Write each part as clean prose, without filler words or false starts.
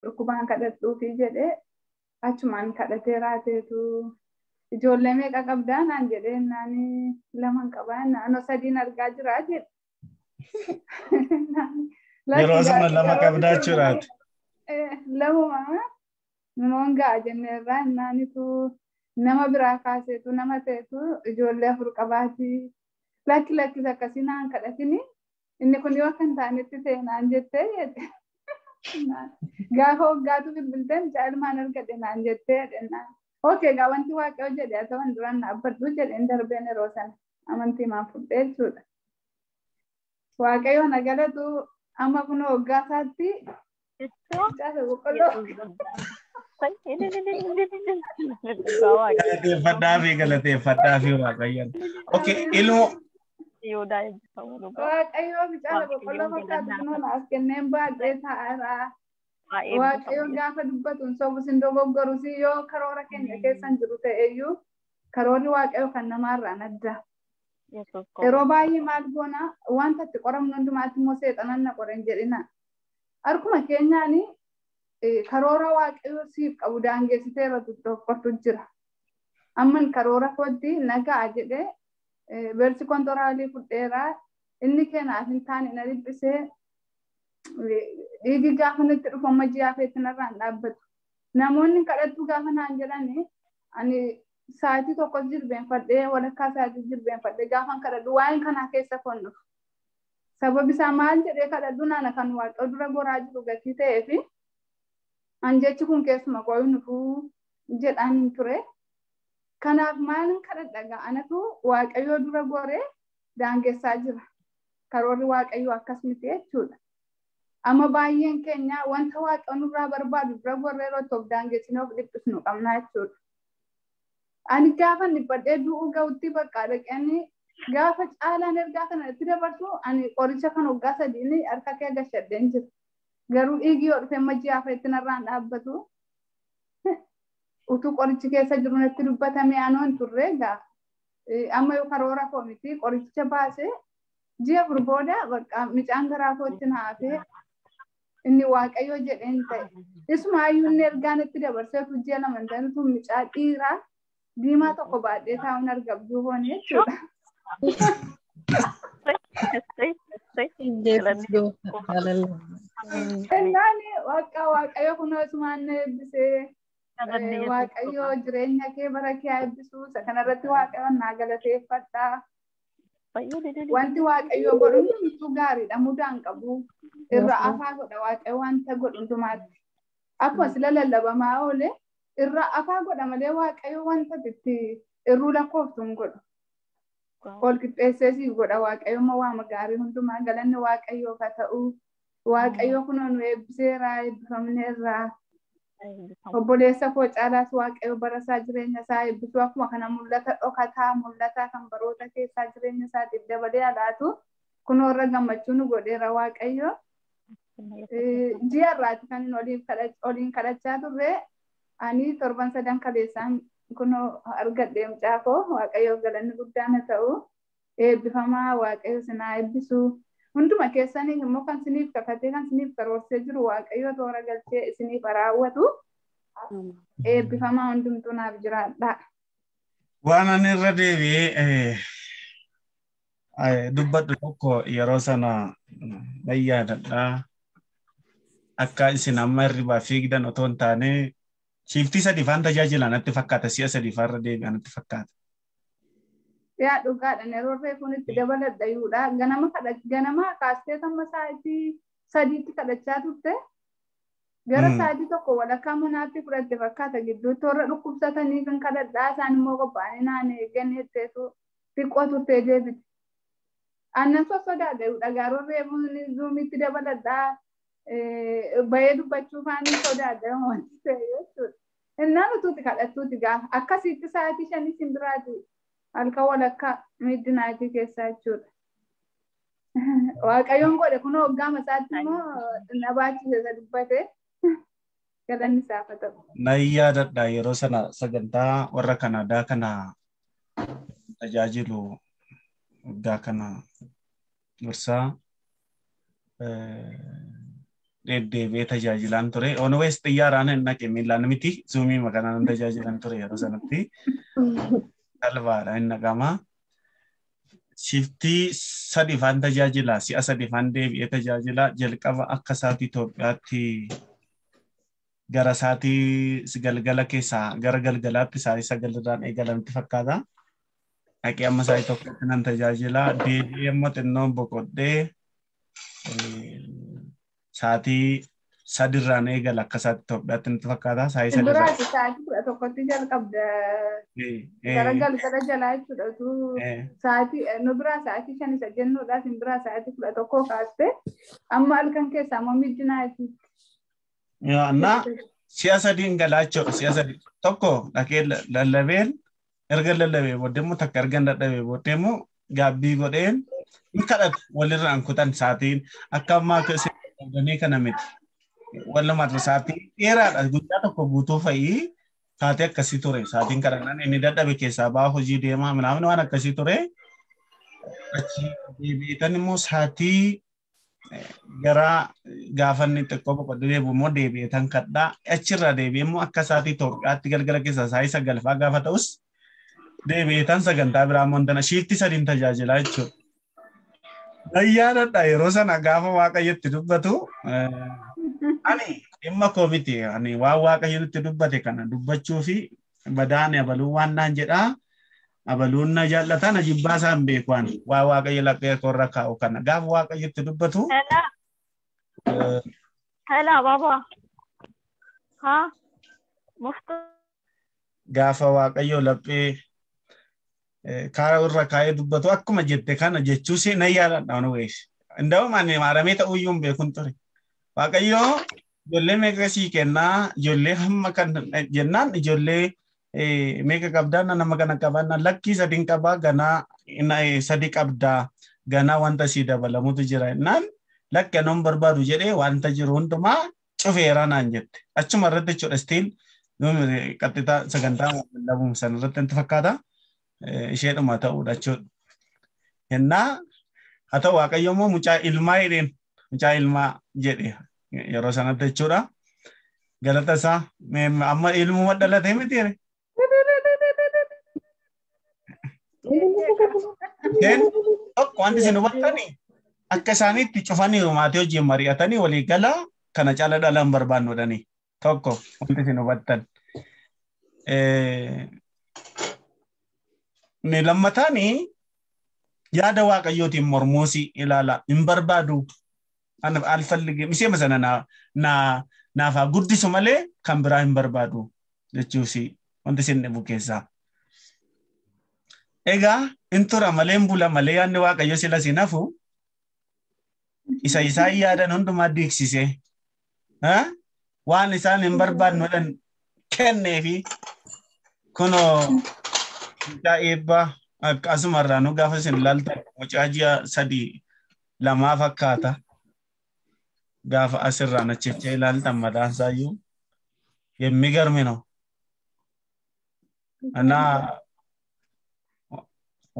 Dhukkubaan kadhadhuufi jedhee achumaan kadhatee raateetu ijoollee meeqa qabdaa naan jedhee naani 2 qabaa naannoo 3 argaa jiraa jedhe. Yeroo sana 2 qabdaa jechuudhaati. 2 namoon ga'a jenneerraa naanitu nama biraa kaaseetu nama ta'etu ijoollee 4 qabaati. Lakki lakkis akkasii naan kadhatini inni kun yoo kan taanetti ta'e naan jettee jedhe. Gaafa waggaatu bilbiltee mucaa ilmaan argadhe naan jettee jedhe. Okei gaa wanti waaqayyo jedhe haa ta'an duraan dhaabbadhu jedheen darbeen yeroo sana amantii maan fudhee jechuudha. Waaqayyo na galatu amma kun waggaa isaatti mucaa boqqolloo. Galateeffadhaa fi waaqayyoon. Okei ilmoo Waaqayyo mucaa boqqolloo fakkaatu kunoo naaf kenneen baadhee taa'araa. Waaqayyoon gaafa dubbatu sobu sin dogoggorus yoo karoora keenya keessan jiru ta'eyyuu karoorri waaqayyoo kan namaarraan adda. Yeroo baay'ee maal goona wanta itti qoramnu hundumaatti immoo seexanan na qoran jedhina. Harkuma keenyaan karoora waaqayyoo siif qabu daangessiteera tokkotu jira. Amman karoora kootti nagaa jedhee beersi kontoraalii fudheeraa inni keenaaf hin taane na dhiphisee dhiigi gaafa nutti dhufu amma ji'a feetti narraan dhaabbatu. Namoonni kadhattu gaafa naan jedhani ani sa'aatii tokkos jilbeenfadhee walakkaa sa'aatii jilbeenfadhee gaafan kadhadhu waa'een kanaa keessa kon dhufu. Sababi isaa maal jedhee kadhadhu naana kan waaqayyo dura goraa jiru gatii ta'ee fi an jechi kun keessuma qoyuu nufuu jedhaan hin ture. Kanaaf maalin kadhadha gaa anatu waaqayyo dura goree daangessaa jira. Karoorri waaqayyoo akkas miti jechuudha. Amma baay'een keenya wanta waaqayyo nurraa barbaadu dura gorree yeroo of daangessinee of dhiphisnu qabna jechuudha. Ani gaafa dhiphadhee du'uu ga'utti bakka dhaqanii gaafa caalaan ergaa kana itti dabarsu ani qoricha kan waggaa 3 harka kee gashadheen jira. Garuu dhiigi yoo dhufe amma ji'a feetti narraan dhaabbatu. Utuu qorichi keessa jiru natti dubbatamee anoo hin turre egaa amma yoo karoora koo miti qoricha baasee ji'a 4 booda bakka mucaan garaa kootti na hafee inni waaqayyo jedheen ta'e. Isumaayyuu inni ergaa natti dabarsee utuu ji'a 2 hin ta'in utuu mucaa dhiiraa diimaa tokko baadhee taa'uun argabduu hoone jechuudha. Innaan waaqayyo kunoo isumaan na eebbisee waaqayyo jireenya kee bara kee haa eebbisuu isa kanarratti waaqayyoon naa galateeffadhaa. Wanti waaqayyo godhu hundumtuu gaariidha mudaa hin qabu. Irra afaa godha waaqayyo wanta godhu hundumaatti. Akkuma sila lallabamaa oole irra afaa godha malee waaqayyo wanta itti irruu lakkooftu hin godhu. Ol qixxeessee siif godha waaqayyo immoo waama gaarii hundumaa galanni waaqayyoof haa ta'u. Waaqayyo kunoo nu eebbiseera eebbifamneerra. Obboleessa koo caalaas waaqayyo bara isaa jireenya isaa eebbisuu akkuma kana mul'ata dhokataa mul'ata kan baroota keessaa jireenya isaatiif dabalee alaatu kunoo irra gammachuu nu godheera waaqayyo. Ji'a irraati kan oliin kadhachaa turre ani torban 3 kaleessaan kunoo argadhee mucaa koo waaqayyoof galanni guddaan haa ta'u. Eebbifamaa waaqayyo sinaa eebbisuu. Hunduma keessanii immoo kan isiniif kakatee kan isiniif karoorsee jiru waaqayyo toora galchee isiniif raawwatu. Eebbifamaa hundumtuu naaf jiraadha. Waan ani irra deebi'ee dubbadhu tokko yeroo sana nan yaadadha. Akka isin amma hirribaa fiigdan otoo hin taane shiiftii 3 faan tajaajila natti fakkaata si'a 3 faarra deebi'a natti fakkaata. Yaa dhugaadha yeroo reefuun itti dabaladha yuudha. Ganama kaastee amma sa'aatii 3tti kadhachaa turte. Gara sa'aatii 1 walakkaa manaatti fudhatte fakkaata gidduutti warra dhukkubsatanii kan kadhadhaa isaan immoo qophaa'anii naan eeggan jetteetu xiqqoo turtee deebite. Aannan sossodaadha yuudha garuu reefuun zuumitti dabaladhaa bahee dubbachuu faanii sodaadha wanti ta'e jechuudha. Innaan utuuti kadhattuuti gaafa akkasitti sa'aatii 5 simbiraati. Halkan walakkaa miidhinaatii keessaa jechuudha. Waaqayyoon godhe kunoo waggaa isaatti immoo na baachise isa dubbate galanni isaaf haa ta'u. Nan yaadadha yeroo sana sagantaa warra Kanaadaa kana tajaajilu waggaa kana dursaa Deddeebi'ee tajaajilaan ture. Onuwees xiyyaaraan hin dhaqe miillaan miti. Zuumii makanaan tajaajilan ture yeroo sanatti. Salphaadha hin dhaqama. Shiftii sadifaan tajaajila. Si'a sadifaan deebi'ee tajaajila. Jalqaba akka sa'aatii Itoophiyaatti gara sa'aatii galgala keessaa gara galgalaatti sa'aatii sagalirraan eegalamti fakkaata. Dhaqee amma sa'aatii tokkotti nan tajaajila. Deebi'ee amma xinnoon boqodhee sa'aatii sadirraan eegala akka sa'aatii Itoophiyaatti natti fakkaata. Sa'aatii sadirraan. Duraati sa'aatii 11tti jalqabda. Gara galgala jalaa jechuudha. Sa'aatii nu biraa sa'aatii 5 isa jennuudha. Isin biraa sa'aatii 11 kaaste amma halkan keessaa immoo midnaayitii. Annaa si'a sadiin galaa jechuudha. Si'a sadii tokko dhaqee lallabeen erga lallabee booddee immoo takka erga dadhabee booddee immoo gaabbii godheen ni kadhatu walirraan kutan sa'aatiin akka ammaa qabdanii kana miti. Walumaa sa'aatii dheeraadha. Guyyaa tokko guutuu fa'ii sa'aatii akkasii ture. Sa'aatiin kadhannaan inni dadhabe keessaa ba'aa hojii deemaa minaamin waan akkasii ture. Achi deebi'eetan immoo sa'aatii gara gaafa inni xiqqoo boqodee deebi'u immoo deebi'eetan kadhaa. Achirraa deebi'ee immoo akka sa'aatii Itoophiyaatti galgala keessaa sa'aatii sagalfaa gaafa ta'us deebi'eetan sagantaa biraa immoo intana shiiftii sadiin tajaajilaa jechuudha. Ayyaanadha yeroo sana gaafa Waaqayyotti dubbatu ani dhimma koo miti ani waan Waaqayyotti dubbate kana dubbachuu fi badaan abaluu waan naan jedhaa abaluun na jaallata na jibbaa isaan beeku ani waan Waaqayyo laphee koorra kaa'u kana gaafa Waaqayyotti dubbatu. Hello baba. Ha? Muftu. Gaafa Waaqayyo laphee karaa irra kaa'ee dubbatu akkuma jette kana jechuus na yaadadha waan weessi. Inda'uum ani maaramee ta'uu iyyuu hin beekun ture. Waaqayyo ijoollee meeqa sii kennaa ijoollee hamma kan jennaan ijoollee meeqa qabdaa nama kana qabaannaa lakkii sadiin qabaa ganaa sadi qabdaa ganaa wanta sii dabalamutu jira jennaan lakki anoon barbaadu jedhee wanta jiru hundumaa cufeera naan jette. Achuma irratti jechuudha stiil qaxxitaa sagantaa labuun sana irratti natti fakkaata. Isheedhuma ta'uudha jechuudha. Kennaa haa ta'u Waaqayyo immoo mucaa ilmaa jedheen mucaa ilmaa jedhe yeroo sanatti jechuudha. Galata isaa amma ilmuma dhalatee miti. Isheen tokko wanti isin hubattanii akka isaaniitti cufaniiru maatii wajjin mari'atanii walii gala kana caala dhala hin barbaannu jedhanii tokko wanti isin hubattan. Inni lammataan yaada Waaqayyootiin mormuusi ilaala hin barbaadu. Alfallige miseema sana naaf haa guddisu malee kan biraa hin barbaadu jechuusi wanti isin dhibu keessaa. Egaa hin tura malee hin bula malee yaadni Waaqayyo sila siin hafu isa isaan yaadan hundumaa diigsise waan isaan hin barbaadnu jedhan kenneefi kunoo mucaa eebbaa akkasumarraa nu gaafa isin ilaaltan mucaa ji'a 3 2 fakkaata. Gaafa asirraan achicha ilaaltan mataan isaayyuu የሚገርም ነው። እና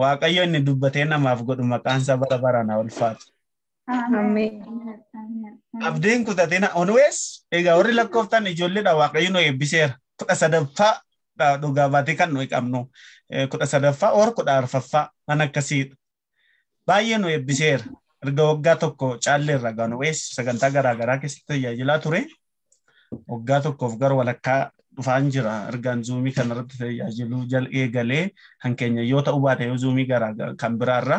Waaqayyo inni dubbatee namaaf godhu maqaan isaa bara baraan haa ulfaatu. Abdiin kutatina onuwees egaa warri lakkooftan ijoolleedha Waaqayyo nu eebbiseera. 13ffaa dhugaa baatee kan nuyi qabnu 13ffaa or 14ffaa kan akkasiidha. Baay'ee nu eebbiseera. Erga waggaa tokko caalleerra ganuwees sagantaa garaagaraa keessatti tajaajilaa ture. Waggaa tokkoof gara walakkaa dhufaan jira. Ergaan zuumii kanarratti tajaajiluu eegalee kan keenya yoo ta'u baate yoo zuumii garaa kan biraarra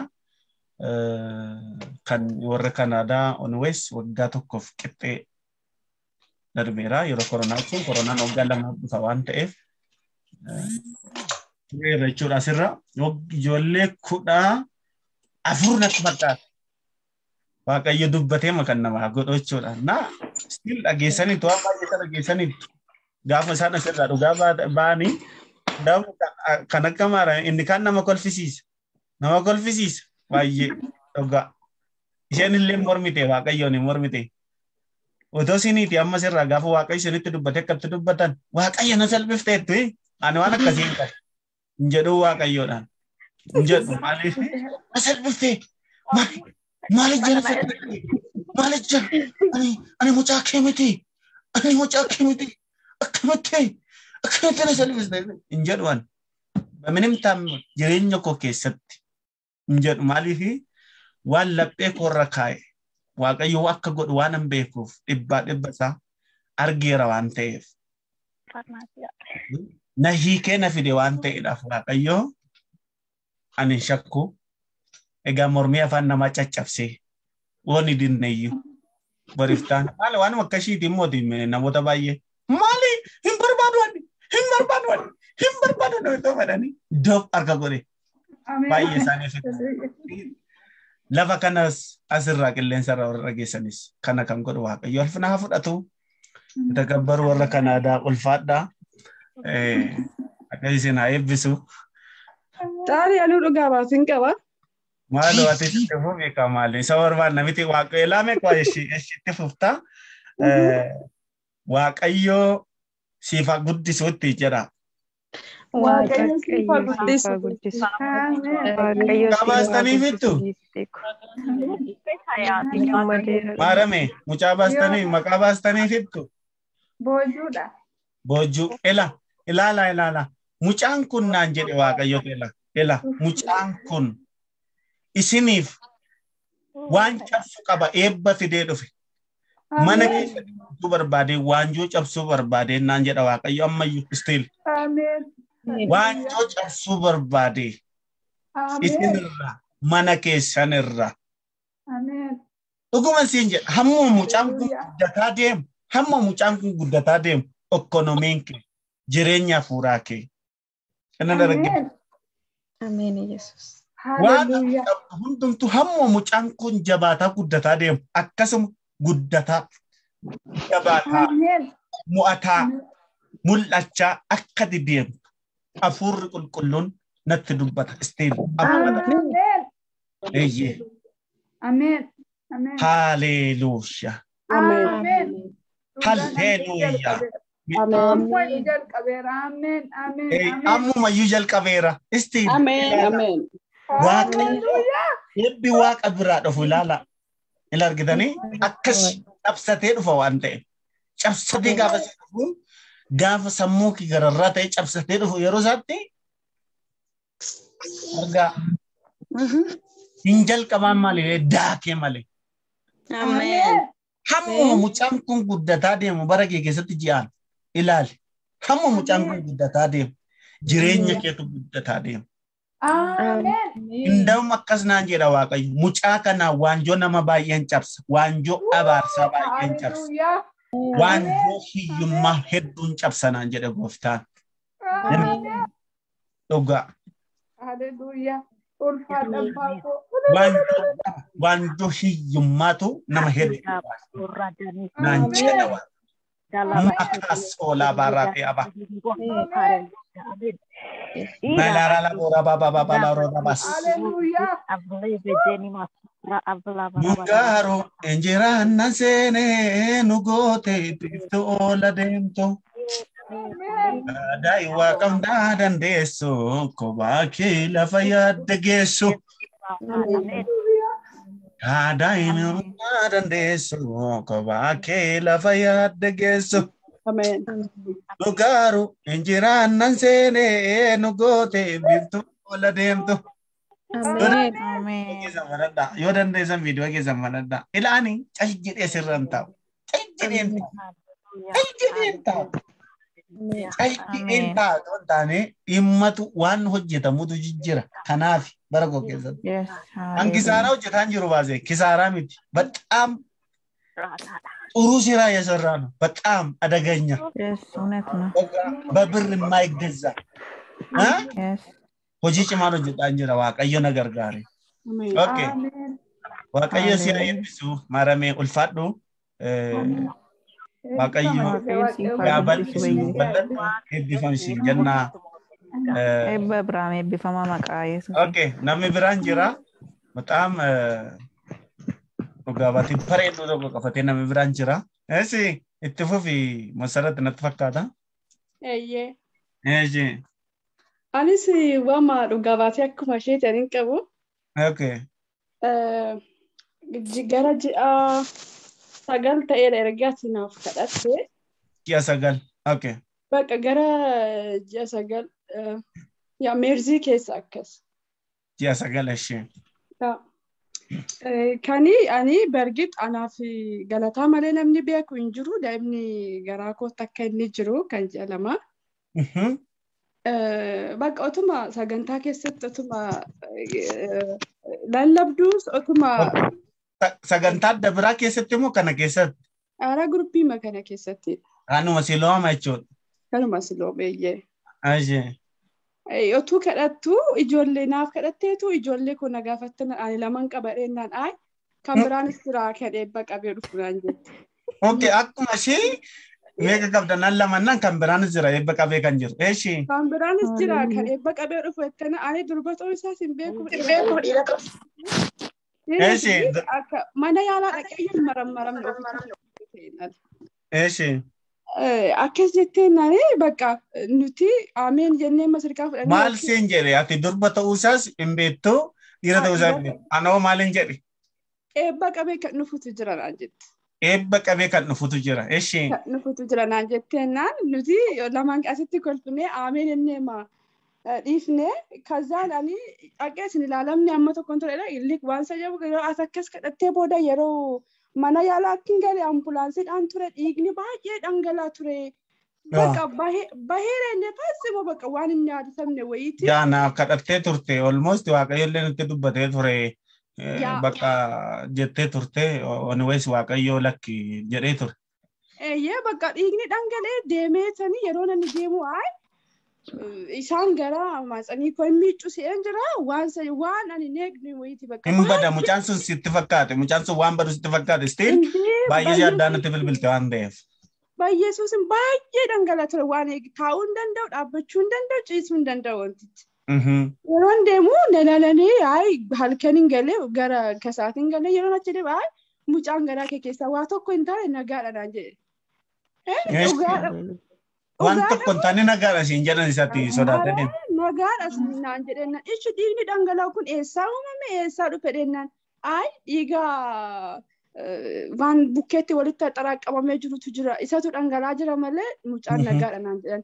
kan warra Kanaadaa onuwees waggaa tokkoof qixxee darbeera. Yeroo koronaa jechuun koronaan waggaa 2 dhufa waan ta'eef tureera jechuudha. Asirra ijoollee 14 natti fakkaata. Waaqayyo dubbatee kan namaa godhu jechuudha. Na still dhageessaniitu waan baay'ee dhageessaniitu gaafa isaan asirraa dhugaa ba'anii kan akka maara inni kaan nama kolfisiisa. Nama kolfisiisa baay'ee dhugaa. Isheen illee mormite Waaqayyoon hin mormite. Otoo isiniiti amma asirraa gaafa Waaqayyo isinitti dubbate akkatti dubbatan Waaqayyo na salphifteettu ani waan akkasii hin qabu. Hin jedhuu Waaqayyoodhaan. Hin jedhu maaliif na salphiftee Maaliif jala maaliif jala ani mucaa kee miti ani mucaa kee miti akkamitti akkamitti na salphiste hin jedhu ani. Baminim taamma jireenya koo keessatti hin jedhu maaliif waan laphee koorra kaa'e Waaqayyo akka godhu waan hin beekuuf dhibbaa dhibba isaa argeera waan ta'eef. Na hiikee na fide waan ta'eedhaaf Waaqayyo ani hin shakku. Egaa mormii afaan namaa caccabsee waan dinneeyyuu bariftaan maali waanuma akkasiitiin mootii namoota baay'ee maali hin barbaadu ani hin barbaadu ani hin barbaadu ani otoo fedhanii doof harka godhe baay'ee isaanii lafa kanas asirraa qilleensarraa warra dhageessanis kana kan godhu Waaqayyo ulfina haa fudhatu. Takabbaru warra Kanaadaa ulfaadhaa. Akka isin haa eebbisu. Caalii anuu dhugaa baasin qaba. Maaloo ati itti fufi ka maali isa barbaanna miti Waaqayyo laame kwa ishitti fufta. Waaqayyo siif haa guddisuutti jedha. Waaqayyo siif haa guddisu. Waaqayyo Mucaa baastanii fittu? Maarame mucaa baastanii maqaa baastanii fittu? Boojuudha. Boojuu ela ilaala ilaala mucaan kun naan jedhe Waaqayyo ela ela mucaan kun isiniif waan cabsu qaba eebba fidee dhufe. Mana keessatti guutuu barbaadee waanjoo cabsuu barbaadee naan jedha Waaqayyo ammayyuu still. Waanjoo cabsuu barbaadee isinirra mana keessanirra. Dhuguma siin jedha hamma mucaan kun guddataa deemu hamma mucaan kun guddataa deemu ikkonomiin kee jireenya hafuuraa kee. Kana dargaggeessa. Ameen Yesuus. Waan hundumtu hamma mucaan kun jabaataa guddataa deemu akkasuma guddataa jabaataa mo'ataa mul'achaa akka deemtu hafuurri qulqulluun natti dubbata. Still. Eeyyee. Ameen. Haleluuyaa. Ameen. Haleluuyaa. Ammayyuu jalqabeera. Ameen. Ameen. Ammumayyuu jalqabeera. Still. Ameen. Ameen. Waaqayyo eebbi waaqa biraa dhufu ilaala. Ila argitanii akkas cabsatee dhufa waan ta'eef. Cabsatee gaafa si dhufu gaafa sammuu kee gararraa ta'e cabsatee dhufu yeroo isaatti argaa hin jalqabaan malee daakee malee. Ameen. Hamma mucaan kun guddataa deemu bara kee keessatti ji'aan ilaali. Hamma mucaan kun guddataa deemu jireenya keetu guddataa deemu. Ameen. Indawum akkas naan jedha Waaqayyo mucaa kanaa waanjoo nama baay'een cabsa waanjoo abaarsaa baay'een cabsa waanjoo hiyyummaa hedduun cabsa naan jedha gooftaan. Dhugaa. Haleluuyaa. Ulfaadha abbaa. Waanjoo hiyyummaatu nama hedduu naan jedha Waaqayyo. Makaas oolaa baaraa fi abaa. Melara bora baba baba la roda bas. Haleluuyaa. Mugaaro injiraan nan seenee nu goote biiftuu oola deemtu. Aadaa waaqamdaa dandeessu kophaa kee lafa yaadda geessu. Aadaa himuudhaa dandeessu kophaa kee lafa yaadda geessu. Ameen. Dhugaaru injiraan nan seenee nu goote biiftuu oola deemtu. Ameen. Yoo dandeessan viidiyoo keessan banadhaa. Ilaani cal jedhee sirra hin taa'u. Cal jedhee hin taa'u. Cal jedhee hin taa'u. Cal jedhee hin taa'u otoo hin taane dhimmatu waan hojjetamutu jijjiira. Kanaaf bara koo keessatti. An kisaaraa hojjetaa hin jiru baasee kisaaraa miti. Baxaam ጥሩ ስራ የሰራ ነው። በጣም አደገኛ እውነት ነው። በብር የማይገዛ hojii cimaan hojjedhaa jira Waaqayyo na gargaare. Okay. Waaqayyo si haa eebbisu maramee ulfaadhu. Waaqayyo yaa bal'isu bal'adhu eebbifamsi jennaa. Eebba Abiraam eebbifamaa maqaa Yesuus. Okay namni biraan jira. በጣም dhugaa baatii bareedduu tokko qabatee namni biraan jira. Eessi itti fufi Masarat natti fakkaata. Eeyyee. Eessi. Anis waama dhugaa baatee akkuma ishee jedhan qabu. Okay. Gara ji'a 9 ta'eera erga ati naaf kadhatte. Ji'a 9. Okay. Bakka gara ji'a 9 yaa meerzii keessa akkas. Ji'a 9 ishee. Kani ani bargit anaaf galataa malee namni beeku hin jiru daa'imni garaa kootti akka inni jiru kan ji'a 2. Bakka otuma sagantaa keessatti otuma lallabduus otuma. Sagantaa adda biraa keessatti moo kana keessatti? Aaraa guruppiima kana keessatti. Kanuma silooma jechuudha. Kanuma silooma eeyyee. Ashee. Otuu kadhattu ijoollee naaf kadhatteetu ijoollee kun na gaafattan ani lamaan qabadheennaan ayi kan biraanis jira kan eebba qabee dhufu naan jette. Okay, akkuma ishee meeqa qabda nan lamannaan kan biraanis jira eebba qabee kan jiru. Eeshi. Kan biraanis jira kan eebba qabee dhufu jettana ani durba ta'uu isaas hin beeku. Eeshi. Akka mana yaalaa dhaqee hin marammaramne ofitti. Eeshi. Akkas jettee naani bakka nuti ameen jennee masirkaa fudhannee. Maal siin jedhe ati durba ta'uu isaas hin beektu dhiira ta'uu isaas hin beektu. Anoo maaliin jedhe? Eebba qabee kan dhufutu jira naan jette. Eebba qabee kan dhufutu jira. Eshi. Kan dhufutu jira naan jettee naan nuti lamaan asitti kolfinee ameen jennee ma dhiifnee kazaan ani dhaqee isin ilaalamne amma tokkoon turedha. Illi waan isa jedhu yeroo as akkas kadhattee booda yeroo mana yaalaa akkin galee ambulaansiidhaan ture dhiigni baay'ee dhangala'aa ture. Bakka baheera inni fassimo bakka waan hin yaadatamne wayiiti. Yaa naaf kadhattee turte almost waaqayyo illee nutti dubbatee ture. Bakka jettee turte anyways waaqayyo lakki jedhee ture. Eeyyee bakka dhiigni dhangala'ee deemee sanii yeroo namni deemu ayi isaan gara maatsanii koo hin miiccu se'een jira waan ani hin eegne wayiiti bakka. Hin bada mucaan sun sitti fakkaate mucaan sun waan badu sitti fakkaate still baay'ee yaaddaan nutti bilbilte waan ta'eef. Baay'ee suusin baay'ee dhangala'aa ture waan eegi taa'uu hin danda'u dhaabbachuu hin danda'u ciisuu hin danda'u wantichi. Yeroon deemu nalalanii ayi halkan hin galee gara kasaatiin galee yeroon achi deemu ayi mucaan garaa kee keessaa waa tokko hin taane nagaadha naan jedhe. Dhugaadha. Waan tokko hin taane nagaadha siin jedhan isaatti sodaatee deemu. Nagaadha naan jedhennaan ichi dhiigni dhangala'u kun eessaa uumame eessaa dhufe jennaan ayi dhiiga waan bukkeetti walitti xaraaqamamee jirutu jira isatu dhangala'aa jira malee mucaan nagaadha naan jedhan.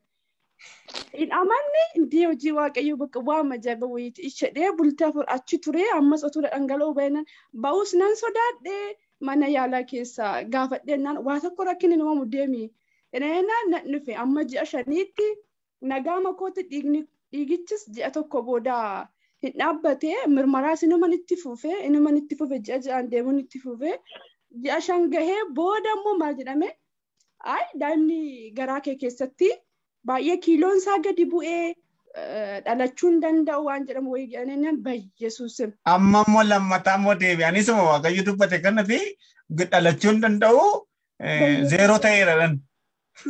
In amanne indii hojii waaqayyoo bakka waan ajaa'iba wayiiti ishedhee bultii 4 achi ture ammas otuu dhangala'uu baay'inaan ba'us nan sodaadhee mana yaalaa keessa gaafadheenaan waa tokko rakkinni uumamu deemi. Ineenaan nan dhufe amma ji'a 5tti nagaa makootti dhiigichis ji'a 1 booda hin dhaabbatee mirmaraas inuman itti fufe ji'a 6 deemuun itti fufe ji'a 5 gahee booda immoo maal jedhame ayi daa'imni garaa kee keessatti baay'ee kiiloon isaa gadi bu'ee dhalachuu hin danda'u waan jedhamu wayii jedhanii bayyesuusim. Amma immoo lammataa immoo deebi'anii suma waaqayyo dubbate kanatti dhalachuu hin danda'u zeeroo ta'eera dhan.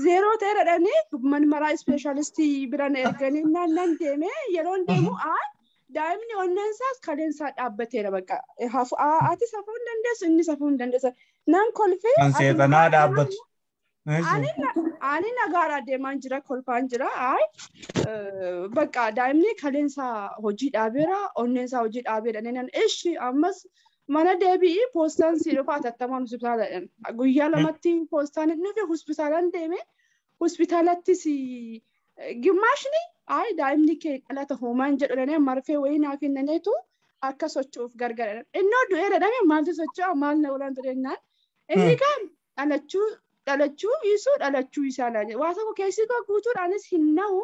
Zeeroo ta'eera dhanii manmaraa ispeeshaalistii bira na erganii nan deeme yeroon deemu daa'imni onneen isaas kaleen isaa dhaabbateera bakka ati safuu hin dandeessu inni safuu hin dandeessu nan kolfee. Kan seexanaa dhaabbatu. Ani nagaadhaa deemaan jira kolfaan jira ayi bakka daa'imni kaleen isaa hojii dhaabeera onneen isaa hojii dhaabeera nan ishi ammas mana deebi'i poostaan si dhufa atattamaan hospitaala jedhan guyyaa 2tti poostaan hin dhufe hospitaalaan deeme hospitaalattis gimmaashni ayi daa'imni kee dhalata hoomaan jedhu jedhanii marfee wayii naa kennaneetu akka socho'uuf gargaara innoo du'eera jedhame maaltu socho'a maal na olaan ture jennaan inni kaan dhalachuu dhiisuu dhalachuu isaa naan jedhe waa tokko keessi koo guutuudhaanis hin na'u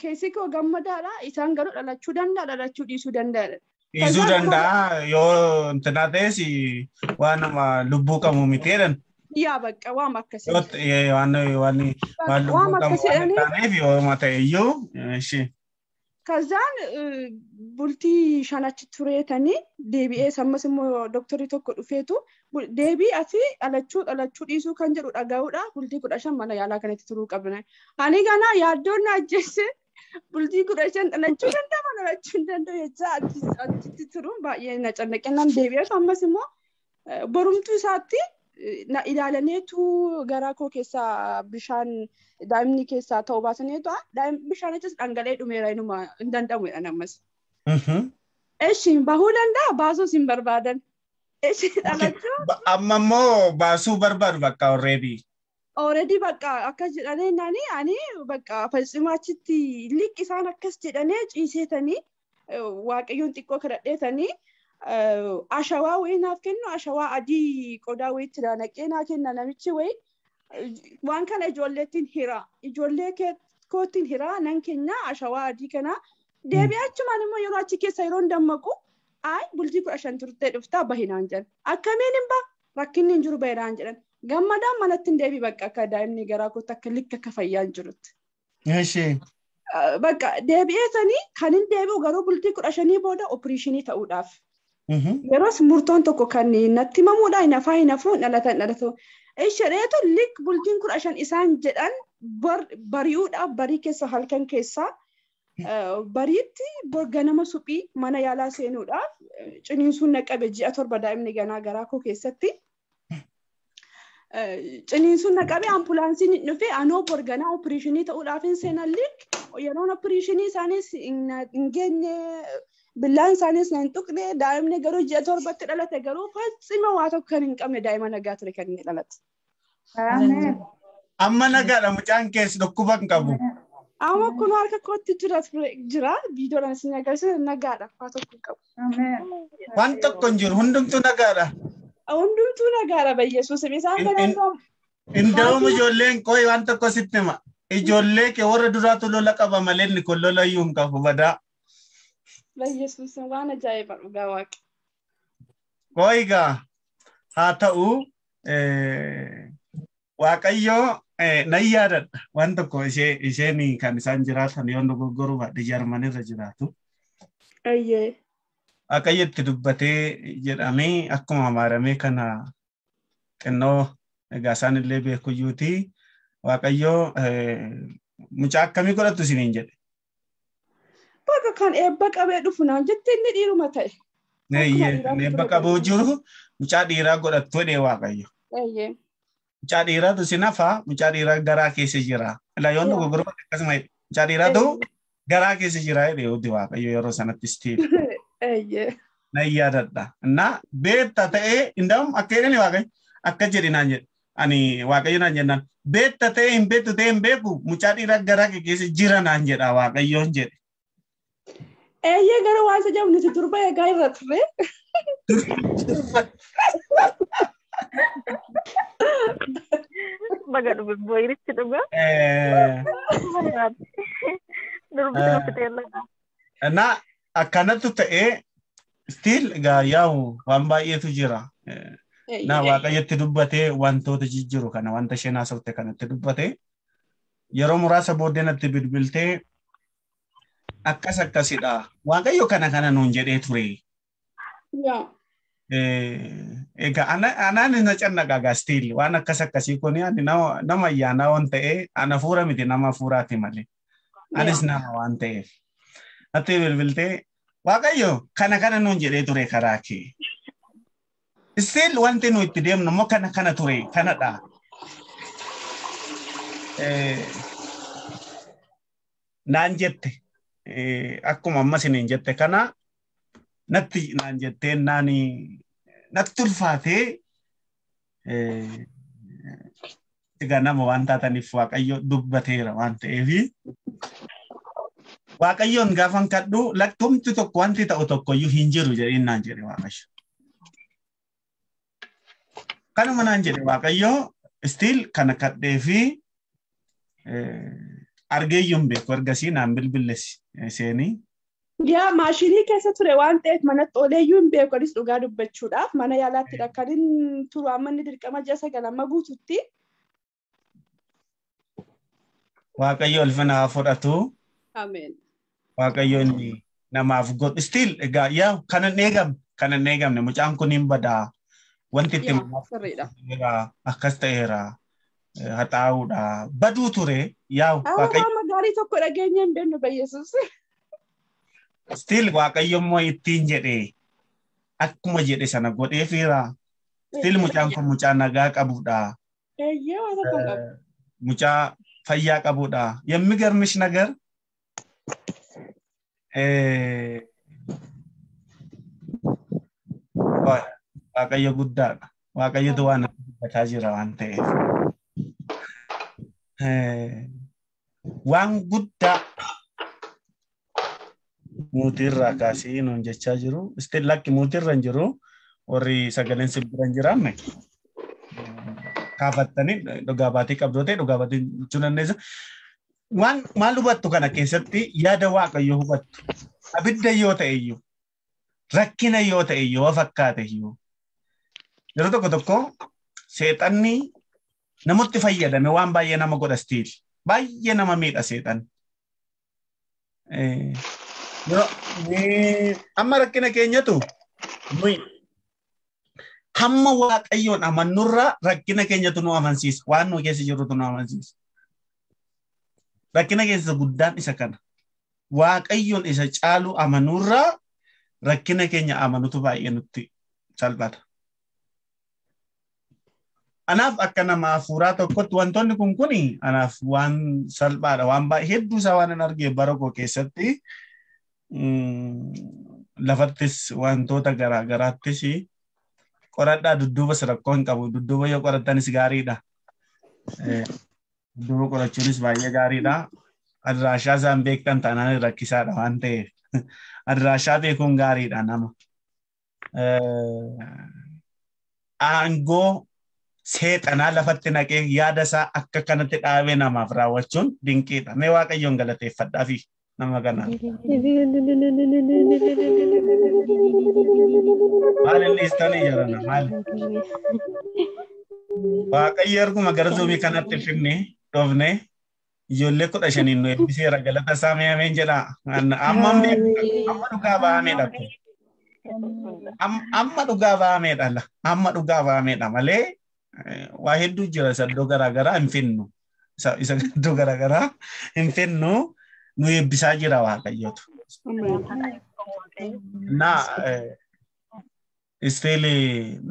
keessi koo gammadaadha isaan garuu dhalachuu danda'a dhalachuu dhiisuu danda'a. Dhiisuu danda'a yoo intinaa ta'es waanuma lubbuu qabu miti jedhan. Yaa bakka waan akkasii. Waan lubbuu qabu waan hin taaneef yoo ta'e iyyuu. Kazaan bultii 5 achi tureetanii deebi'ee ammas immoo dooktarri tokko dhufeetu deebii ati dhalachuu dhiisuu kan jedhu dhaga'uudha bultii 15 mana yaalaa kanatti turuu qabna. Ani ganaa yaaddoon na ajjeesse bultii 15 dhalachuu danda'ama dhalachuu hin danda'u jechaa achitti turuun baay'ee na cannaqe nan deebi'eetu ammas immoo borumtuu isaatti na ilaalaneetu garaa koo keessaa bishaan daa'imni keessaa ta'uu baasaneetu bishaanichis dhangala'ee dhumeera inuma hin danda'amu jedhan ammas. Eshi bahuu danda'a baasuus hin barbaadan. Ishee dhalachuu. Amma immoo baasuu barbaadu bakka already. Already bakka akkas jedhanii naani ani bakka faccima achitti liqi isaan akkas jedhanii ciiseetanii waaqayyoon xiqqoo kadhadheetanii ashawaa wayii naaf kennu ashawaa adii qodaa wayiitti naqee naa kenna namichi wayii waan kana ijoolleettiin hira ijoollee koottiin hira nan kenna ashawaa adii kana deebi'ee achumaan immoo yeroo achi keessa yeroo dammaqu ay bultii 15 turtee dhuftaa bahinaan jedhan akkamiin hin ba rakkinni hin jiru bahinaan jedhan gammadaan manatti hin deebi bakka akka daa'imni garaa kootti akka likka akka fayyaan jirutti. Bakka deebi'eetanii kan hin deebi'u garuu bultii 15 booda opereeshinii ta'uudhaaf. Yeroos murtoon tokko kan natti himamuudha hin hafaa hin hafuu dhalatan dhalatu. Isheetu lik bultiin 15 isaan jedhan bari'uudhaaf barii keessa halkan keessaa bariitti ganama suphii mana yaalaa seenuudhaaf ciniinsuun na qabe ji'a 7 daa'imni ganaa garaa koo keessatti. Ciniinsuun na qabe ambulaansiin dhufe anoo borganaa opereeshinii ta'uudhaaf hin seenan lik yeroon opereeshinii isaanis hin geenye billaan isaanis hin tuqne daa'imni garuu ji'a 7tti dhalate garuu faccima waa tokko kan hin qabne daa'ima nagaa ture kan inni dhalate. Amma nagaadha mucaan keessa dhukkuba hin qabu. Amma kun harka kootti jira viidiyoodhaan isin agarsiisa nagaadha waa tokko hin qabu. Waan tokko hin jiru hundumtuu nagaadha. Hundumtuu nagaadha Yesuus isaan kana. Inda'uum ijoolleen koo waan tokko sitti hima. Ijoollee kee warra duraatu lola qaba malee inni kun lola iyyuu hin qabu badaa. Yesuus waan ajaa'iba dhugaa waaqa. Koo egaa haa ta'u Waaqayyoo nan yaadadha waan tokko isheen kan isaan jiraatan yoo dogoggoruu baadhe Jarmanirra jiraatu. Waaqayyo itti dubbatee jedhamee akkuma amaaramee kana xinnoo egaa isaan illee beekuyyuuti Waaqayyo mucaa akkamii godhatu isiniin jedhe. Bakka kan eebba qabee dhufu naan jette inni dhiiruma ta'e. Eebba qabuu jiru mucaa dhiiraa godhattu jedhee Waaqayyo. Mucaa dhiiraatu si nafa mucaa dhiiraa garaa keessa jira. Yoon dogoggoruu baadhe akkasuma mucaa dhiiraatu garaa keessa jira jedhee hundi Waaqayyo yeroo sanatti stiil. Nan yaadadha. Innaa beekta ta'ee inda'um akka jedhani Waaqayyo akka jedhi naan jedhe. Ani Waaqayyo naan jennaan beekta ta'ee hin beektu ta'ee hin beeku mucaa dhiiraa garaa keessa jira naan jedha Waaqayyoon jedhe. Eeyyee garuu waan isa jedhamu nuti durba eegaa irra turre. Baga dhufe booyirichi dhuga. Durbi nuti Na akkanattu ta'ee still egaa yaa'u waan baay'eetu jira. Na Waaqayyotti dubbatee wantoota jijjiiru kana wanta isheen haasofte kanatti dubbatee yeroo muraasa booddee natti bilbiltee akkas akkasidha. Waaqayyo kana kana nuun jedhee ture. Egaa anaan na cannaqa egaa still waan akkas akkasii kun ani nama ayyaanaa waan ta'ee ana fuura miti nama fuuraati malee. Anis nama waan ta'eef. Natti bilbiltee Waaqayyo kana kana nuun jedhee ture karaa kee. Still wanti nu itti deemnu immoo kana kana ture kanadha. Naan jette akkuma amma isiniin jette kana natti naan jettee naani natti ulfaatee egaa nama waan taataniif Waaqayyo dubbateera waan ta'eefi Waaqayyoon gaafan kadhu lakkoomti tokko wanti ta'u tokkoyyuu hin jiru jedheen naan jedhe Waaqayyo. Kanuma naan jedhe Waaqayyo still kana kadhee fi argeeyyuu hin beeku ergasii naan bilbillesi seenii. Yaa maashinii keessa ture waan ta'eef manatti ooleeyyuu hin beeku anis dhugaa dubbachuudhaaf mana yaalaatti kan inni turu amma inni dirqama ji'a 9 amma guututti. Waaqayyo ulfina haa fudhatu. Ameen. Waaqayyo inni namaaf godhu still egaa yaa kan hin eegamne mucaan kun hin badaa wanti itti akkas ta'eera haxaa'uudha baduu ture yaa Waaqayyo. Amma gaarii tokko dhageenya hin beeknu Yesuus. Still Waaqayyo immoo ittiin jedhee akkuma jedhe sana godheefiira. Still mucaan kun mucaa nagaa qabudha. Mucaa fayyaa qabudha. የሚገርምሽ ነገር Waaqayyo guddaadha. Waaqayyotu waan dubbataa jira waan ta'eef. Waan guddaa muutiirraa kaasee nuun jechaa jiru. Istiin lakki muutiirra hin jiru. Warri sagaleen simbira hin jiraanne kaafattanii dhugaa baatii qabdoo ta'e dhugaa baatii jechuu dandeessa. Waan maal hubattu kana keessatti yaada Waaqayyoo hubattu. Abidda yoo ta'e iyyuu, rakkina yoo ta'e iyyuu, fakkaate iyyuu. Yeroo tokko tokko seexanni namatti fayyadame waan baay'ee nama godha stiil. Baay'ee nama miidha seexanni. Amma rakkina keenyatu nuyi hamma Waaqayyoon amannurraa rakkina keenyatu nu amansiisa. Waan nu keessa jirrutu nu amansiisa. Rakkina keessa guddaan isa kana. Waaqayyoon isa caalu amanuurraa rakkina keenya amanutu baay'ee nutti salphata. Anaaf akka nama hafuuraa tokkotti wantoonni kun kuni anaaf waan salphaadha. Waan baay'ee hedduu isaa waan hin argee bara koo keessatti lafattis wantoota garaa garaattis qoradhaa dudduubas rakkoo hin qabu. Dudduuba yoo qorattanis gaariidha. Dudduuba qorachuunis baay'ee gaariidha. Adraashaa isaan beektan taanaan rakkisaadha waan ta'eef. Adraashaa beekuun gaariidha nama. Aangoo seexanaa lafatti naqee yaada isaa akka kanatti dhaabee namaaf raawwachuun dinqiidha. Mee Waaqayyoon galateeffadhaa fi nama kanaa. Maal inni istanii jedhana maal? Waaqayyo erguma gara zuumii kanatti finne dhofne ijoollee 15 nu eebbiseera galata isaa mee ameen jedhaa. Amma amma dhugaa ba'ameedha. Amma dhugaa ba'ameedha. Amma dhugaa ba'ameedha malee waa hedduu jira isa iddoo garaagaraa hin finnu. Isa iddoo garaagaraa hin finnu nu eebbisaa jira Waaqayyotu. Naa isteeli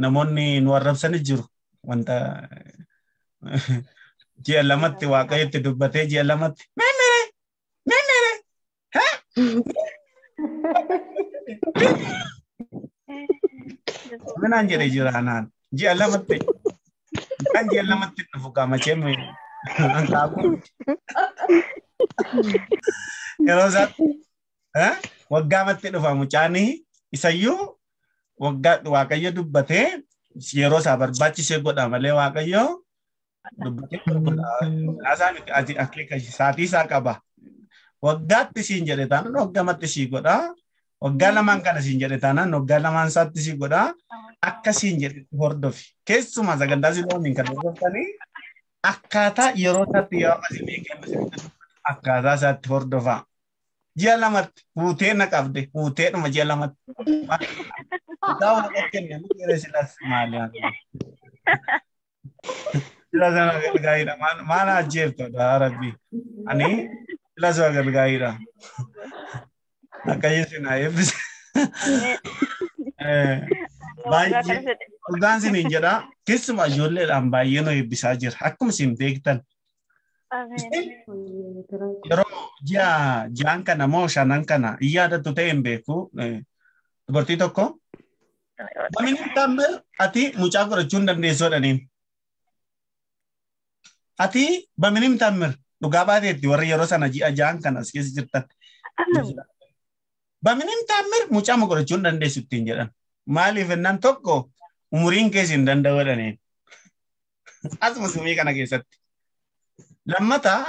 namoonni nu arrabsanis jiru wanta ji'a lamatti Waaqayyotti dubbatee ji'a lamatti memmere memmere minaan jedhe jira anaan ji'a lamatti kan ji'a lamatti dhufu qaamachee hanqaaqu yeroo isaatti waggaamatti dhufa mucaanii isayyuu waggaa Waaqayyo dubbatee yeroo isaa barbaachisee godha malee Waaqayyo dubbatee godha saatii isaa qaba. Waggaatti siin jedhe taanaan waggaamatti sii godha. Waggaa lamaan kana siin jedhe taanaan waggaa lamaan isaatti sii godha. Akka siin jedhe hordofi. Keessumaa sagantaa Siloomiin kan hordoftanii akkaataa yeroo isaatti yeroo isin kennu akkaataa isaatti hordofaa. Ji'a lamatti fuutee na qabde fuuteedhuma ji'a lamatti. Dhugaa waaqa kenne nu jedhe silas maali Sila sana gargaariidha. Maal ajjeefta daa rabbi. Ani sila sana gargaariidha. Akka yesin haa eebbise. Baay'ee dhugaan isiniin jedha. Keessumaa ijoolleedhaan baay'ee nu eebbisaa jira. Akkuma isin beektan. Yeroo ji'a ja'an kana moo shanan kana hin yaadattu ta'e hin beeku. Dubartii tokko. Namni tammir ati mucaa godhachuu hin dandeessu jedhaniin. Ati baminim tammir dhugaa baateetti warri yeroo sana ji'a ja'an kana as keessa jirtan. Baminim tammir mucaa godhachuu hin dandeessu ittiin jedhan. Maaliif jennaan tokko umuriin keessa hin danda'u jedhaniin. Asuma sumii kana keessatti. Lammataa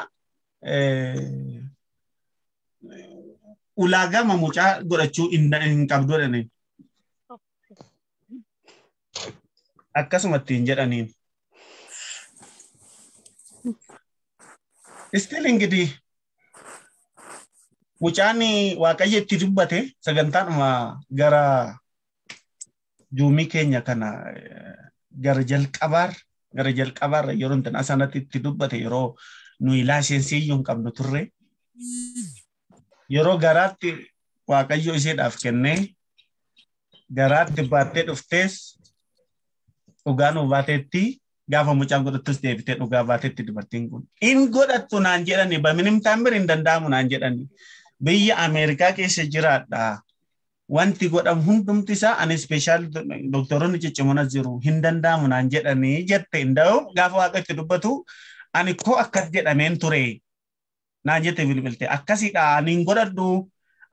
ulaagama mucaa godhachuu hin qabdu jedhaniin. Akkasuma ittiin jedhaniin. Istil ingidihi mucaan Waaqayyo itti dubbate sagantaanuma gara juumii keenya kana gara jalqabaarra yeroo intin asanatti itti dubbate yeroo nuyi laasensii iyyuu hin qabnu turre yeroo garaatti Waaqayyo isheedhaaf kennee garaatti baattee dhuftees dhugaa nu baateetti gaafa mucaan godhattus deebitee dhugaa baateetti dubartiin kun hin godhattu naan jedhani baminim taambir hin danda'amu naan jedhani biyya Ameerikaa keessa jiraadha. Wanti godhamu hundumti isaa ani ispeeshaal doktoroonni ciccimoon as jiru hin danda'amu naan jedhanii jette hin gaafa waaqa itti dubbatu ani koo akkas jedhameen ture naan jette bilbilte akkasiidha ani hin godhadhu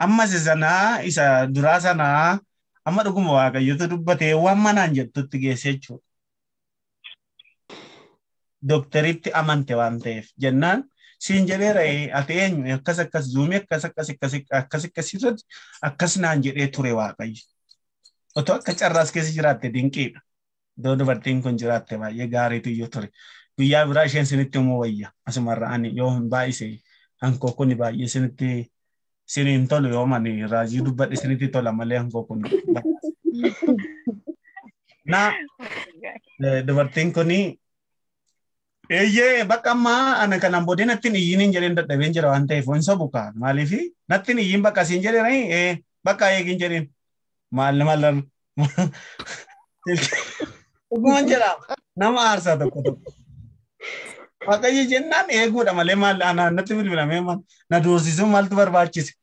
amma isa sanaa isa duraa sanaa amma dhuguma waaqayyotu dubbatee waan manaan jettutti geesse jechuudha. Doktaritti amante waan ta'eef jennaan siin jedheera ati eenyu akkas akkas zuumii akkas akkas akkas akkas akkas irratti akkas naan jedhee ture waaqayyo. Otoo akka carraas keessa jiraatte dinqiidha. Iddoo dubartiin kun jiraatte baay'ee gaariitu iyyuu ture. Guyyaa biraa isheen sinitti immoo wayya. Asumarra ani yoo hin baay'ise hankoo kuni baay'ee sinitti siniin tolu yoo mani raajii dubbadhe sinitti tola malee hankoo kun. Na dubartiin kuni eeyyee bakka ammaa ana kanaan booddee natti hin iyyiin hin jedheen dadhabeen jira waan ta'eef hin sobu kaa maaliif natti hin iyyiin bakka siin jedheen bakka eegin jedheen maal maal dhuguman jedha nama aarsaa tokko tokko. Waaqayyo jennaan eeguudha malee maal ana natti bilbilamee maal na doorsisuun maaltu barbaachise.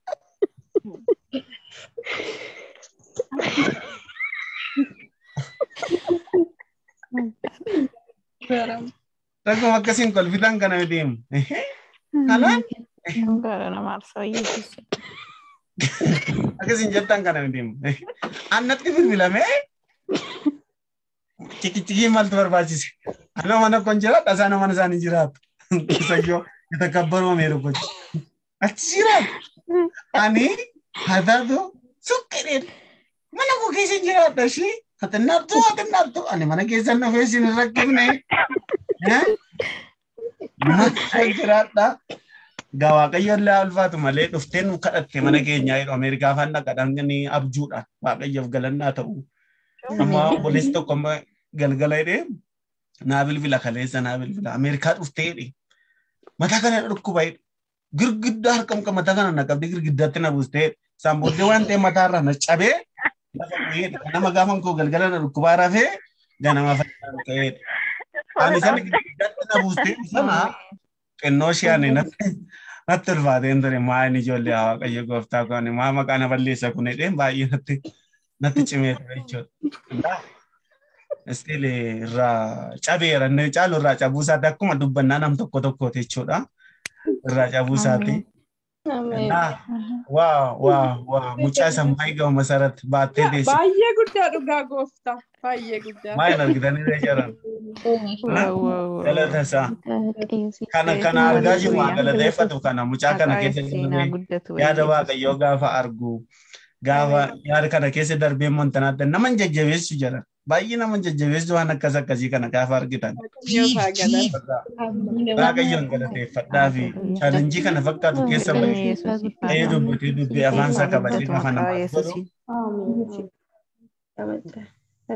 Rakkoo akkasiin kolfitan kana miti. Kanaan akkasiin jettan kana miti. Annatti bilbilamee cikicikii maaltu barbaachise. Anoo mana kun jiraadha isaan mana isaanii jiraatu. Isayyoo itakabbaruma meeru gochi. Achi jiraatu. Ani haa taatu suqqidheen mana koo keessa jiraadha ishee. Ati naattu ani mana keessan dhufee isin hin rakkifne. Mana jiraadha. Gaa waaqayyo illee ulfaatu malee dhuftee nu kadhatte mana keenyaa jedhu Ameerikaa afaan dhaqadhaan abjuudha. Waaqayyoof galannaa ta'u. Amma obboleessi tokko amma galgala jedhee naa bilbila kaleessa naa bilbila Ameerikaa dhuftee jedhe. Mataa kana dhukkuba jedhe. Girgiddaa harka mataa kana na qabdee girgiddaatti na buustee isaan booddee waan ta'e mataarraa na cabee lafa bu'ee nama gaafan koo galgala na dhukkubaa rafee ganama fayyaan ta'ee. Ani sana girgiddaatti na buustee sana xinnoo ishee ani natti ulfaateen ture maa inni ijoollee waaqayyo gooftaa koo ani maa maqaa na balleessa kun jedheen baay'ee natti cimee ture jechuudha. Still irraa cabeera inni caalu irraa cabuu isaati akkuma dubbannaa nam tokko tokkooti jechuudha. Irraa cabuu isaati. Waa waa waa mucaa isa maayii masarat baattee teesse. Baay'ee guddaa dhugaa gooftaa baay'ee guddaa. Maayii argitanii jiran. Galata isaa. Kana argaa jiru waan galateeffatu kana mucaa kana keessa yaada waaqayyoo gaafa argu gaafa yaada kana keessa darbee montanaatti nama jajjabeessu jira. Baay'ee nama jajjabeessu waan akkas akkasii kana gaafa argitan. Waaqayyoon galateeffadhaa fi chaalenjii kana fakkaatu keessa bahee dubbatee dubbii afaan isaa kabajee gaafa namaaf godhu.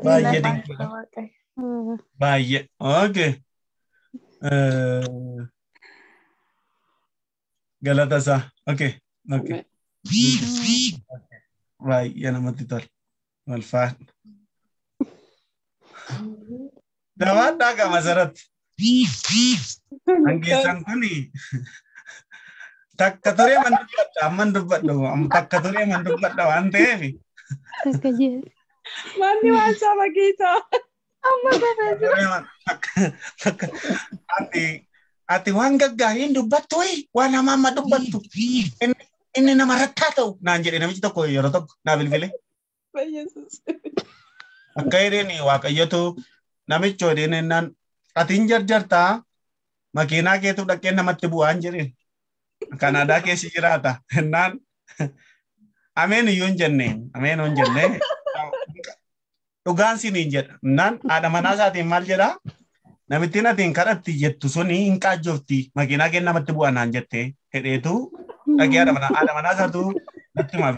Baay'ee dinqiidha. Baay'ee. Okay. Galata isaa. Okay. Okay. Baay'ee namatti tola. Walfaadha. Dabaadhaa qaba asirratti. Hangeessaan kuni takka turee man dubbadha amman dubbadhu takka turee man dubbadha waan ta'eef. Manni waan saba giitaa. Ati waan gaggaarii hin dubbattu waan hamaa amma dubbattu inni nama rakkaa ta'u naan jedhe namichi tokko yeroo tokko naa bilbile. Akka jedheen waaqayyotu namichi odeen ennaan ati hin jarjartaa makiinaa keetu dhaqee namatti bu'aan jedheen Kanaadaa keessa jiraata ennaan ameen iyyuu hin jenne ameen hin jenne dhugaan siin hin jedha ennaan haadha manaa isaatiin maal jedhaa namittiin ati hin kadhatti jettu suni hin qaajjofti makiinaa kee namatti bu'a naan jette hedheetu dhaqee haadha manaa isaatu natti himaa.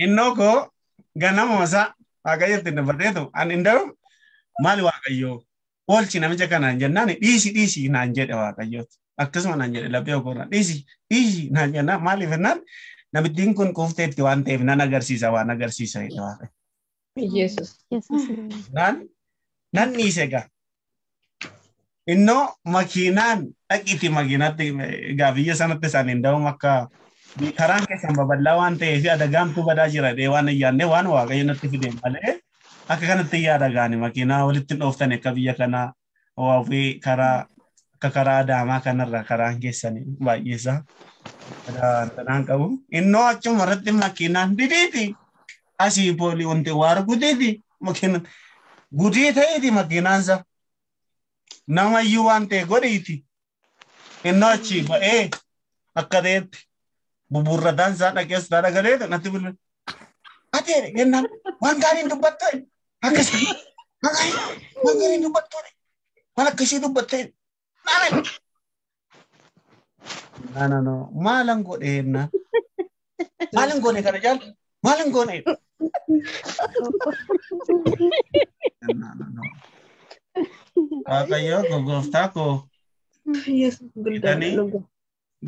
Innoo koo ganama isaa waaqayyo ittiin dubbateetu ani hin darbu maali waaqayyo oolchi namicha kanaan jennaan dhiisi dhiisi naan jedhe waaqayyooti akkasuma naan jedhe laphee okoorraa dhiisi dhiisi naan jennaan maaliif jennaan namittiin kun quufteetti waan ta'eef nan agarsiisa waan agarsiisa jedhe waaqayyo. Nan dhiise egaa. Innoo makiinaan dhaqiti makiinaatti egaa biyya sanatti isaan hin da'uun akka Karaan keessan babal'aa waan ta'eef adagaamtu badaa jira dhee waan hin yaadne waan Waaqayyo natti fide malee akka kanatti yaada gaani makiinaa walitti hin dhooftan akka biyya kanaa waafii karaa akka karaa Adaamaa kanarra karaan keessanii baay'eesaa tanaan qabu. Innoo achuma irratti makiinaan didiiti asii poolii wanti waa argutiiti makiinaan gudii ta'eeti makiinaansa namayyuu waan ta'e godhiiti innoo achi ba'ee akka ta'etti. Buburrataan isaa dhaqee hospitaala galee natti bilbile. Ati jennaan waan gaariin dubbatte akkasii waan gaariin dubbattu waan akkasii dubbatte naan. No maalan godhe jennaan maalan godhe kana jaal maalan godhe. Waaqayyo gooftaa koo.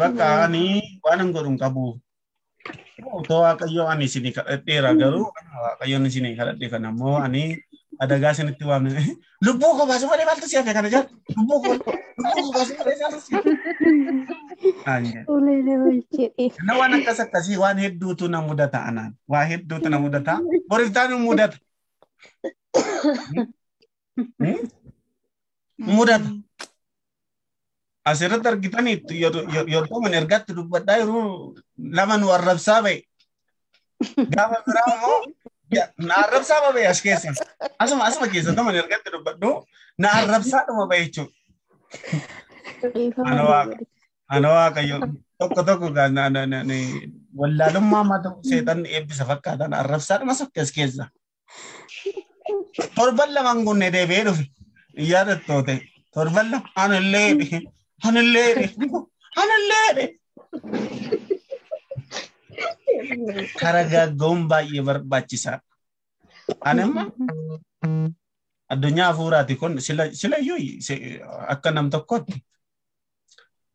Bakka ani waan hin godhu hin qabu. Otoo Waaqayyo ani isinii kadhadheera garuu Waaqayyoon isinii kadhadhe kana immoo ani adagaa isinitti waamne. Lubbuu koo baasuu malee maaltu si hafe kana jaal? Lubbuu koo baasuu malee maaltu si hafe? Na waan akkas akkasii waan hedduutu na mudata anaan. Waa hedduutu na mudata. Boriftaan nu mudata. Mudata. Asirratti argitaniitu yeroo mana ergaatti dubbadhaa yeroo lama nu arrabsaa ba'e. Gaafa biraa immoo na arrabsaa ba'e as keessa. Asuma keessa mana ergaatti dubbadhu na arrabsaa dhuma ba'e jechuudha. Ana Waaqayyo tokko tokko wallaalummaa mata seexanni eebbisa fakkaatan arrabsaa dhuma sokke as keessa. Torban lamaan kunne deebi'ee dhufe yaadattoo ta'e torban lama anillee Anillee Karagaaggoon baay'ee barbaachisaadha. Ani amma addunyaa hafuuraati kun silayyuu akka nam tokkotti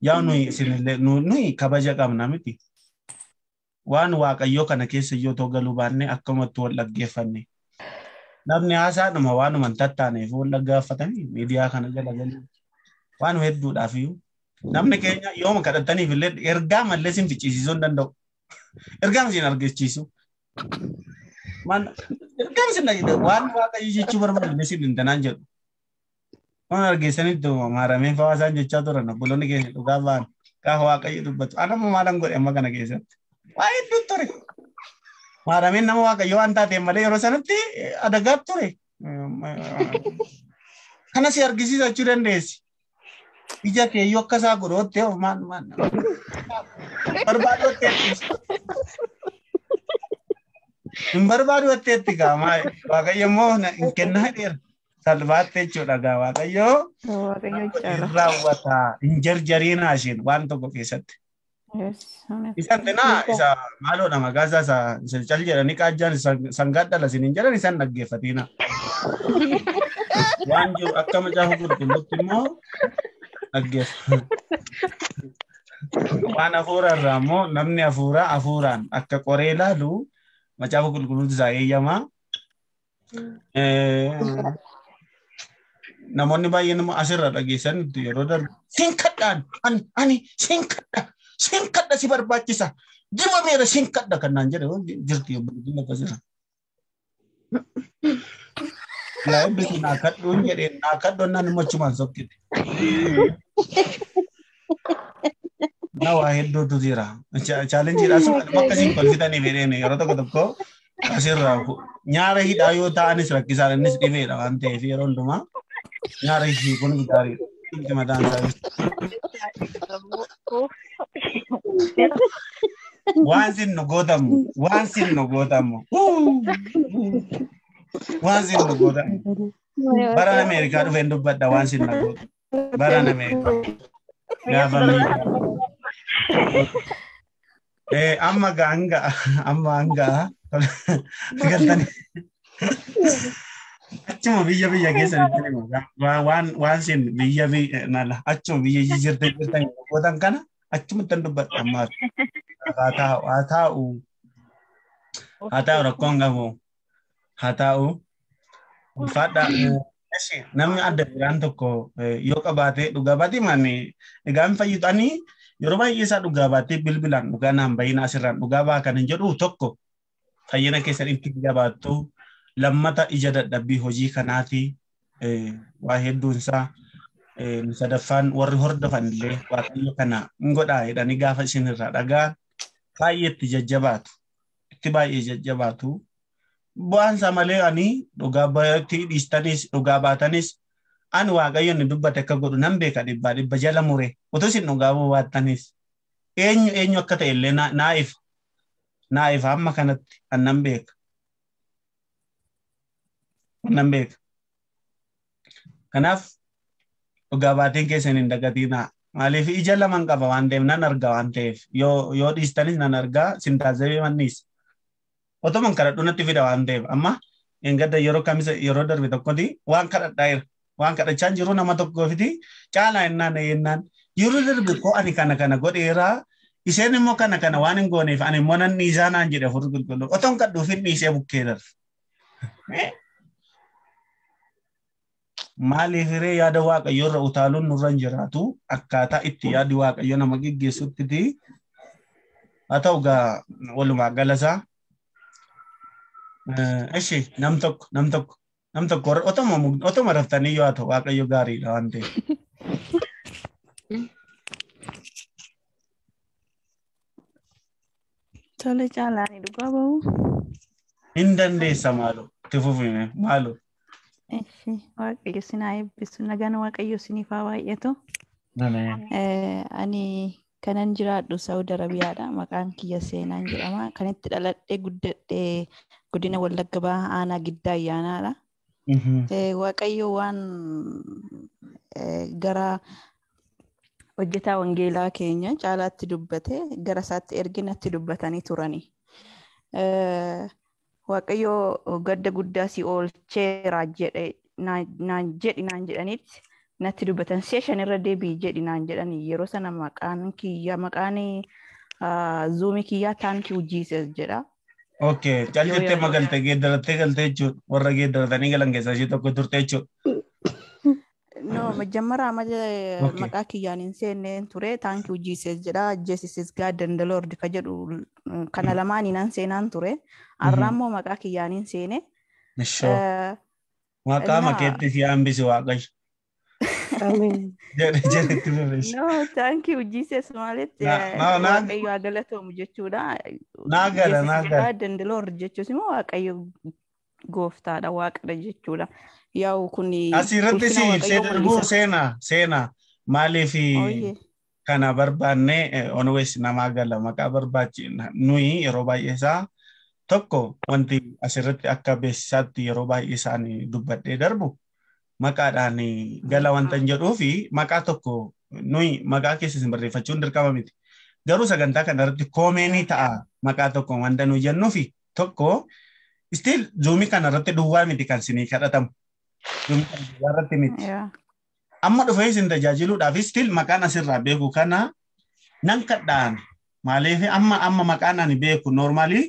yaa nuyi isinillee nuyi kabaja qabna miti. Waan Waaqayyoo kana keessa iyyuu otoo galuu baanne akkamatti wal dhaggeeffanne. Namni haasaadhuma waanuma hin tattaaneef wal dhaggeeffatanii miidiyaa kana jala galuu waan hedduudhaaf iyyuu namni keenya yooma kadhataniif illee ergaa mallee sin ficcisiisuu hin danda'u. Ergaa sin argachiisu. Ergaa sin waan Waaqayyo jechuu barbaadu sin hin tanaan jedhu. Waan argeessanitti maarameen fawaa isaan jechaa turan obboloonni keenya dhugaa ba'an gaafa Waaqayyo dubbatu. Ana ammoo maalan godhe amma kana keessatti. Waa hedduu ture. Maarameen nama Waaqayyo waan taateen malee yeroo sanatti adagaa ture. Kana si argisiisa jechuu dandeessi. Ija keeyyoo akka isaa godhootte maal maal barbaadootte hin barbaadootte gaa maal Waaqayyo immoo hin kennaa dheera salphaatte jechuudha gaa Waaqayyo raawwata hin jarjariinaa isheen waan tokko keessatti. Isaan tenaa isa maaloodha maqaa isaa isa cal jedhanii qaajjaan sangaa dhala isin hin jedhan isaan dhaggeeffatiina. Waan jiru akka macaafa qulqulluutti immoo dhaggeeffa. Waan hafuura irraa immoo namni hafuura hafuuraan akka qoree ilaalu macaafa qulqulluutu isaa eeyyamaa. Namoonni baay'een immoo asirra dhageessan yeroo darbu siin kadhaan ani siin kadha siin kadha si barbaachisa dibameera siin kadha kan naan jedhe jirti obboleettiin akkasirra. Yaa eebbisu naa kadhuun jedheen naa kadhuun naan immoo achumaan sokkite. Na waa hedduutu jira. Chaalenjiidhaan sun akkasiin kolfitanii fedheen yeroo tokko tokko asirraa nyaara hidhaa yoo ta'anis rakkisaan innis dhibeedha waan ta'eef yeroo hundumaa nyaara hiikuun gaariidha. Mataan isaa waan sin nu gootamu waan sin nu gootamu waan sin nu gootamu baraan Ameerikaa dhufeen dubbadha waan sin nu gootamu baraan Ameerikaa gaafa miidhaa amma hanga amma hanga galtanii achuma biyya biyya keessanitti waan sin biyya nala achuma biyya jijjiirtee jirtan gootan kana achumatti dubbadha ammaaf haa taa'u haa taa'u haa taa'u rakkoon qabu haa taa'u ulfaadha. Namni adda biraan tokko yoo qabaate dhugaa baate manni egaa hin fayyitu ani Yeroo baay'ee isaa dhugaa baatee bilbilaan dhugaa naan bahinaa asirraan dhugaa baa kan hin jedhu tokko fayyina keessan itti jabaattu lammata ija dadhabbii hojii kanaati waa hedduunsaa sadaffaan warri hordofan illee waaqayyo kana hin godhaa jedhanii gaafa isin irraa dhagaan baay'ee itti jajjabaatu itti baay'ee jajjabaatu bu'aan isaa malee ani dhugaa baatti dhiistanis dhugaa baatanis ani waaqayyo inni dubbate akka godhu nan beeka dhibbaa dhibba jala mure utuu isin dhugaa baattanis eenyu eenyu akka ta'e illee naa ifa naa ifa amma kanatti an nan beeka nan beeka kanaaf dhugaa baateen keessan hin dagatinaa maaliif ija laman qaba waan ta'eef nan arga waan ta'eef yoo dhiistanis nan argaa sin taasisee manniis otoman kadhadhu natti fida waan ta'eef amma hin gadda yeroo kamisa yeroo darbe tokkotti waan kadhadhaa jira waan kadhachaa jiru nama tokkoofiti caalaa innaan ennaan yeroo darbe koo ani kana kana godheeraa isheen immoo kana kana waan hin gooneef ani immoo nan dhiisaa naan jedhe afur qulqulluu otoon kadhuuf hin dhiisee bukkee darbe. Maaliif hiree yaada waaqayyoo irra utaaluun nurra hin jiraatu akkaataa itti yaadi waaqayyo nama geggeessutti haa ta'u gaa walumaa galasaa. Eshi nam tokko nam tokko nam tokko otoma raftanii yoo haa ta'u waaqayyo gaariidha waan ta'eef. Tole caalaanii dhugaa bahu. Hin dandeessa maaloo itti fufime maaloo. Eshi waaqayyo sin haa eebbisu nagaan waaqayyo siniif haa baay'atu. Ani kanan jiraadhu Saawud Arabiyaadha. Maqaan kiyya Seenaan jedhama. Kan itti dhaladhee guddadhee godina Wallagga Bahaa aanaa Giddaa Ayyaanaadha. Waaqayyo waan gara hojjetaa wangeelaa keenya caalaatti dubbate gara isaatti erginatti dubbatanii turani. Waaqayyo gadda guddaa si oolcheera jedhe naan jedhi naan jedhanitti natti dubbatan si'a shan irra deebi'i jedhi naan jedhani yeroo sana maqaan kiyya maqaan zuumii kiyyaa thank you Jesus jedha. Okay, cal jettee magalte geeddarattee galtee jechuudha. Warra geeddaratanii galan keessaa ishee tokko turte jechuudha. No, መጀመሪያ maqaa kiyyaan hin seenneen ture thank you Jesus jedha Jesus is God and the Lord ka jedhu kana lamaanii nan seenaan ture. Har'a immoo maqaa kiyyaan hin seene. Maqaa makeetti si hambisi waaqayyo. Jedhe jedhetti fufish. No, thank you Jesus ማለት waaqayyo haa galatoomu jechuudha. Naa gala naa gala. God and the Lord jechuus immoo waaqayyo gooftaadha waaqadha jechuudha. Yaa'u kun asirratti si ibsee darbuu seenaa seenaa maaliif kana barbaanne always namaa gala maqaa barbaachi nuyi yeroo baay'ee isaa tokko wanti asirratti akka beeksisaatti yeroo baay'ee isaanii dubbadhee darbu maqaadhaan gala wanta hin jedhuu fi maqaa tokko nuyi maqaa keessa isin barreeffachuun dirqama miti. Garuu sagantaa kana irratti koomeenii ta'a maqaa tokko wanta nuyi jennuu fi tokko still zuumii kana irratti duwwaa miti kan isinii kadhatamu. Zuumii kana duwwaa irratti miti. Amma dhufee isin tajaajiluudhaaf still maqaan asirraa beeku kana nan kadhaan maaliif amma maqaan ani beeku normaalii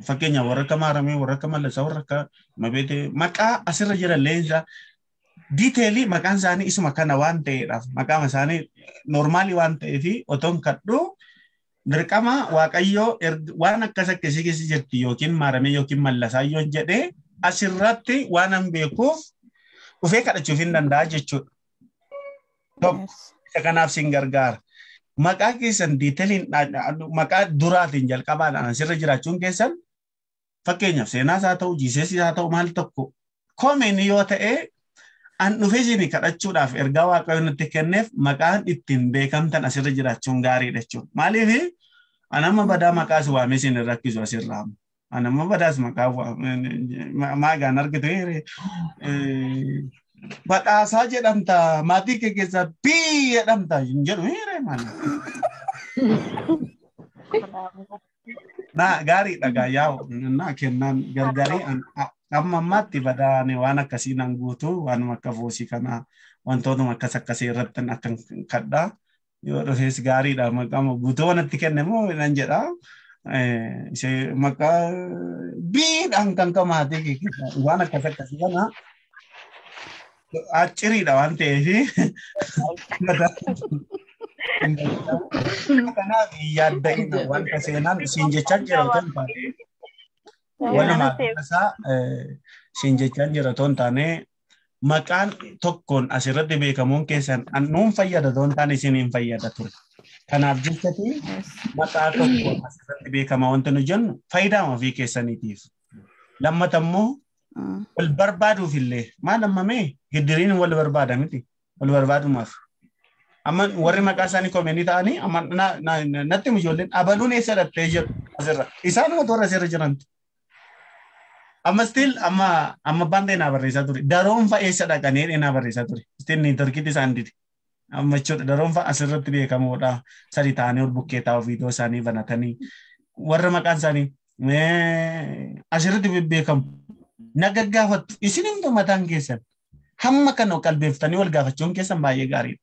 fakkeenya warra akka Maaramee warra akka Mallasaa warra akka Mabeetee maqaa asirra jiran leensa diiteelii maqaan isaanii isuma kana waan ta'eedhaaf maqaan isaanii normaalii waan ta'eef otoon kadhu dirqama waaqayyoo waan akkas akkasii keessa jirti yookiin Maaramee yookiin Mallasaa yoo jedhee asirratti waan an beekuuf dhufee kadhachuuf hin danda'a jechuudha. Tokko isa kanaaf sin gargaara. Maqaa keessan diiteeliin maqaa duraatiin jalqabaadhaan asirra jiraachuun keessan fakkeenyaaf seenaas haa ta'u jiisees haa ta'u maal tokko koomeen yoo ta'e an dhufee isin kadhachuudhaaf ergaa waaqayyo nutti kenneef maqaan ittiin beekamtan asirra jiraachuun gaariidha jechuudha. Maaliif an amma badaa maqaas waamee isin hin rakkisu asirraa. An amma badaas maqaa maagaan argitu badhaasaa jedhamta maatii kee keessaa bii jedhamta hin jedhu hiree maali. Naa gaariidha gaa yaa'u naa kennaan gargaarii amma ammaatti badaane waan akkasii nan guutu waanuma akka foosii kana wantootuma akkas akkasii irratti akkan kadhaa yoo dhufees gaariidha maqaa guutuu wanatti kenne moo nan jedha. Ishee maqaa biidhaan kan qamaatii waan akkas akkasii kana acciriidha waan ta'eef Kanaaf yaadda'ina wanta seenaan siin jechaa jira otoo hin taane walumaa galasaa siin jechaa jira otoo hin taane maqaan tokkoon asirratti beekamuun keessan nuun fayyada otoo hin taane isiniin fayyada ture. Kanaaf jechati maqaa tokkoon asirratti beekama wanti nu jennu faayidaa ofii keessaniitiif. Lammata immoo wal barbaaduuf illee maal ammamee hiddiriin wal barbaada miti wal barbaadumaaf. Amma warri maqaa isaanii koomeenii ta'anii amma natti ijoolleen abaluun eessa dhattee jedhu asirra. Isaanuma toora asirra jirantu. Amma still amma abbaan ta'e naa barreessaa ture. Daroon fa'a eessa dhaqanii naa barreessaa ture. Still niitorkiitti isaan dide. Amma jechuudha daroon fa'a asirratti beekamoodha. Sadi ta'anii ol bukkee taa'u viidiyoo isaanii banatanii warra maqaan isaanii asirratti bebbeekamu. Na gaggaafattu isin himtu mataan keessan hamma kana qalbeeffatanii wal gaafachuun keessan baay'ee gaariidha.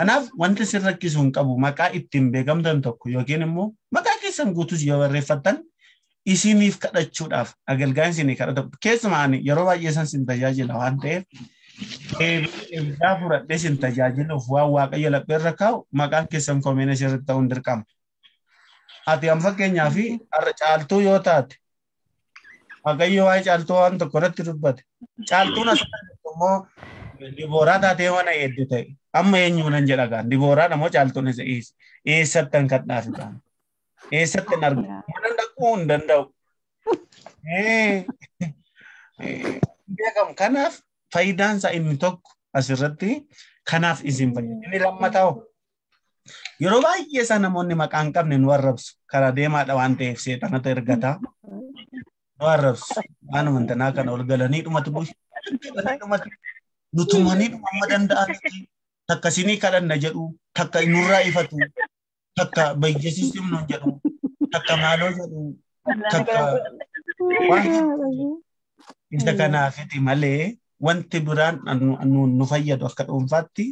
Kanaaf wanti isin rakkisu hin qabu maqaa ittiin beekamtan tokko yookiin immoo maqaa keessan guutus yoo barreeffattan isiniif kadhachuudhaaf agalgaan isinii kadhatu keessumaa ani yeroo baay'ee san sin tajaajila waan ta'eef ergaa fudhadhee sin tajaajiluuf waan Waaqayyo lapheerra kaa'u maqaan keessan koomeen asirratti ta'uun dirqama. Ati amma fakkeenyaaf har'a caaltuu yoo taate Waaqayyo waa'ee caaltuu waan tokko irratti dubbate caaltuun asirratti immoo Dibooraa taatee waan eedde ta'e amma eenyuun nan jedha gaan Dibooraa ammoo caaltuun isa eessatti kan kadhaafi gaan eessatti hin argamu mana dhaquu hin danda'u. Beekamu kanaaf faayidaan isaa inni tokko asirratti kanaaf isin fayyada. Inni lammataa yeroo baay'ee isaa namoonni maqaa hin qabne nu arrabsu karaa deemaadha waan ta'eef seexanatu ergataa nu arrabsu waanuma intanaa kana ol galanii dhumatu nutumanii dhuma danda'anitti takka isinii kadhanna jedhu takka nurraa ifatu takka bayyasiisim nuun jedhu takka maaloo jedhu takka waan isa kanaafiti malee wanti biraan nu fayyadu akka dhuunfaatti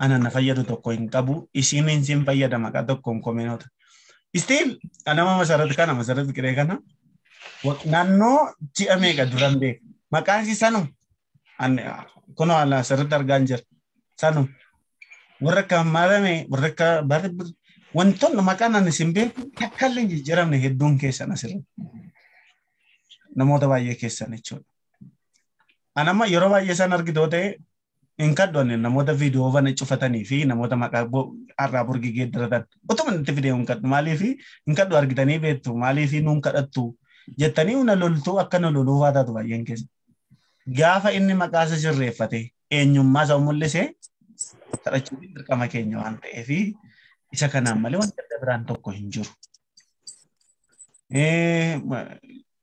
ana na fayyadu tokko hin qabu isiniin sin fayyada maqaa tokkoon koomenoota. Still anama masarat kana masarat qiree kana naannoo ji'a meeqa duran beeka maqaan isii sanuma kunoo ala asirratti argaa hin jira sanu warra akka marame warra akka wantoonni maqaan ani isin beeku takka illee hin jijjiiramne hedduun keessan asirratti namoota baay'ee keessan jechuudha. Ani amma yeroo baay'ee isaan argitoo ta'e hin kadhu ani namoota viidiyoo bana cufatanii fi namoota maqaa har'aa burgii geeddaratan utuma itti fidee hin kadhu maaliif hin kadhu argitanii beektu maaliif nuun kadhattu jettanii una loltuu akka nu loluu faa taatu baay'een keessa. Gaafa inni maqaa isa sirreeffate eenyummaa isaa mul'ise kadhachuun dirqama keenya waan ta'eef isa kanaan malee wanti adda biraan tokko hin jiru.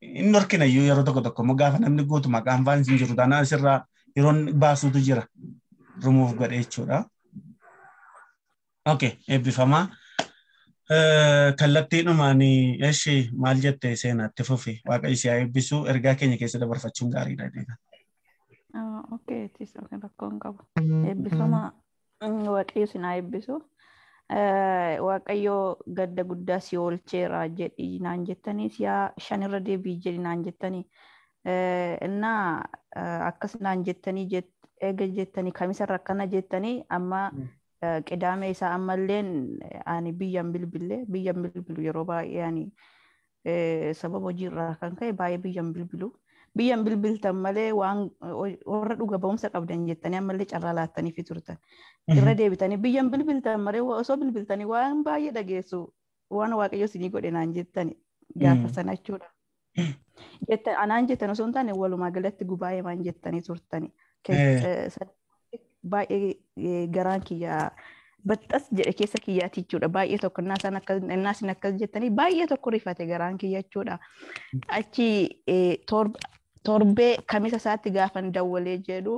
Inni horkina iyyuu yeroo tokko tokko immoo gaafa namni guutu maqaan faan hin jiru taanaan asirraa yeroon baasuutu jira rumuuf godhe jechuudha. Okay, eebbifamaa. Kallattiidhumaan eshi maal jette seenaatti fufi Waaqayyo si haa eebbisu ergaa keenya keessa dabarfachuun gaariidha. Okay, tis okay rakkoo hin qabu. Eebbifamaa Waaqayyo si haa eebbisu. Waaqayyo gadda guddaa si oolcheera jedhi naan jettanii si'a 5 irra deebii jedhi naan jettanii innaa akkas naan jettanii eega jettanii kamisarra akkana jettanii amma qidaame isaa ammalleen ani biyyan bilbilu yeroo baay'ee ani sababa hojiirraa kan ka'e baay'ee biyyan bilbilu. Biyyan bilbiltan malee waan warra dhuga ba'umsa qabdan jettanii ammallee carraa laattanii fi turtan. Irra deebitanii biyyan bilbiltan malee osoo bilbiltanii waan baay'ee dhageessu waan Waaqayyo isinii godhe naan jettani gaafa sana jechuudha. Anaan jettan osoo hin taane walumaa galatti gubaa'ee waan jettanii turtani. Baay'ee garaan kiyyaa baxxas jedhe keessa kiyyaati jechuudha. Baay'ee tokko innaa isin akkas jettanii baay'ee tokko rifate garaan kiyya jechuudha. Achi torbee kamisa isaatti gaafan dawwalee jedhu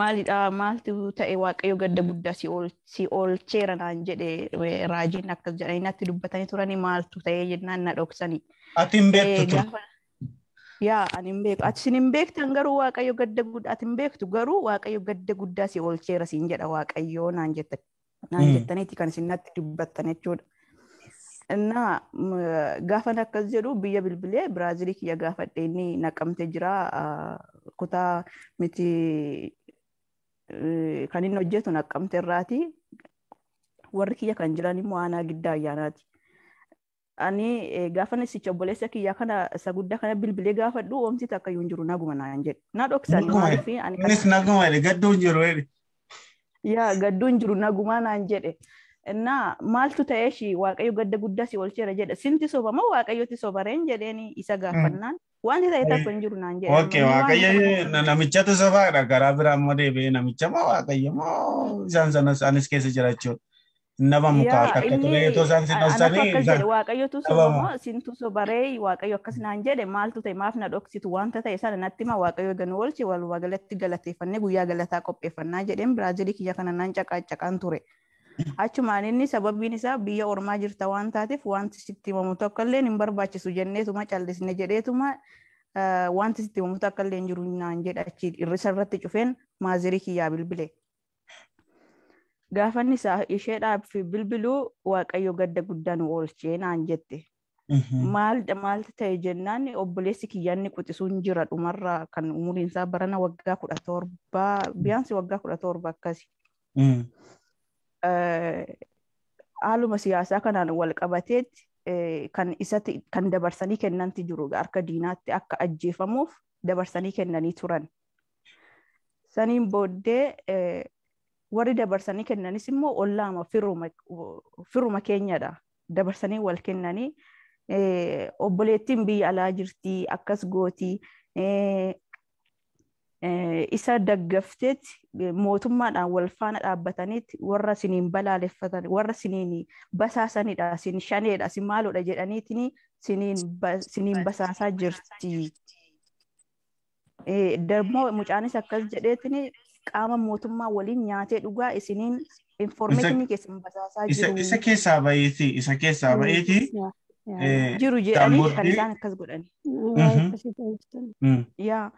maalidha maaltu ta'e Waaqayyo gadda guddaa si oolcheera naan jedhe raajiin akkas jedhanii natti dubbatanii turanii maaltu ta'e jennaan na dhoksanii. Ati hin beektu ture. Yaa ani hin beeku. Ati isin hin beektan garuu Waaqayyo gadda guddaa ati hin beektu garuu Waaqayyo gadda guddaa si oolcheera siin jedha Waaqayyo naan jettan. Naan jettaniiti kan isin natti dubbattan jechuudha. Innaa gaafan akkas jedhu biyya bilbilee Biraazilii kiyya gaafadhe inni naqamte jira kutaa miti kan inni hojjetu naqamte irraati. Warri kiyya kan jiran immoo aanaa giddaa ayyaanaati. Ani gaafa sicha obboleessa kiyyaa kana isa guddaa kana bilbilee gaafadhu oomsi takka iyyuu hin jiru naguma naan jedhe. Na dhoksan maaliif ani Innis naguma jedhe gadduu hin jiru jedhe. Yaa gadduu hin jiru nagumaa naan jedhe. Innaa maaltu ta'ee shi Waaqayyo gadda guddaa si oolcheera jedhe. Sinti soba moo Waaqayyotti sobareen jedheeni isa gaafannaan wanti ta'e tokko hin jiru naan jedhe. Okay, Waaqayyo namichatu sobaadha. Garaa biraa immoo deebi'ee namicha moo Waaqayyo moo isaan sanas anis keessa jira jechuudha. Nama mukaa Yaa akka inni ture otoo isaan si anatu dhoksanii akkas isaan jedhe Waaqayyotu soba dhabamu. moo sintu sobaree Waaqayyo akkas naan jedhe maaltu ta'e maaf na dhoksitu wanta ta'e sana natti hima Waaqayyo eega nu oolche walumaa galatti galateeffannee guyyaa galataa qopheeffannaa jedheen Biraazilii kiyya kana naan caqaacaqaan ture. Achumaan inni sababiin isaa biyya ormaa jirta waan taateef wanti sitti himamu tokko illee hin barbaachisu jenneetuma callisne jedheetuma wanti sitti himamu tokko illee hin jiru naan jedha achi irrisa irratti cufeen maazirii kiyyaa bilbile. Gaafanni isaa isheedhaaf bilbiluu Waaqayyo gadda guddaa nu oolchee naan jette. Maal maaltu ta'e jennaan obboleessi kiyyaanni quxisuun jira dhumarraa kan umuriin isaa barana waggaa 17 biyaansi waggaa 17 akkasi. Haaluma siyaasaa kanaan wal qabateetti kan isatti kan dabarsanii kennanti jiru harka diinaatti akka ajjeefamuuf dabarsanii kennanii turan. Saniin booddee warri dabarsanii kennanis immoo ollaama firuma keenyadha. Dabarsanii wal kennanii obboleettiin biyya alaa jirti akkas gootii isa daggafteetti mootummaadhaan wal faana dhaabbataniitti warra siniin balaaleffatan warra siniin basaasanidha sin shaneedha sin maaloodha jedhaniitiin siniin basaasaa jirti. Dammoo mucaanis akkas jedheetiin qaama mootummaa waliin nyaatee dhugaa isiniin informeeshinii keessan basaasaa jiru. Isa keessaa baheeti isa keessaa baheeti. Jiru jedhanii kan isaan akkas godhani. Yaa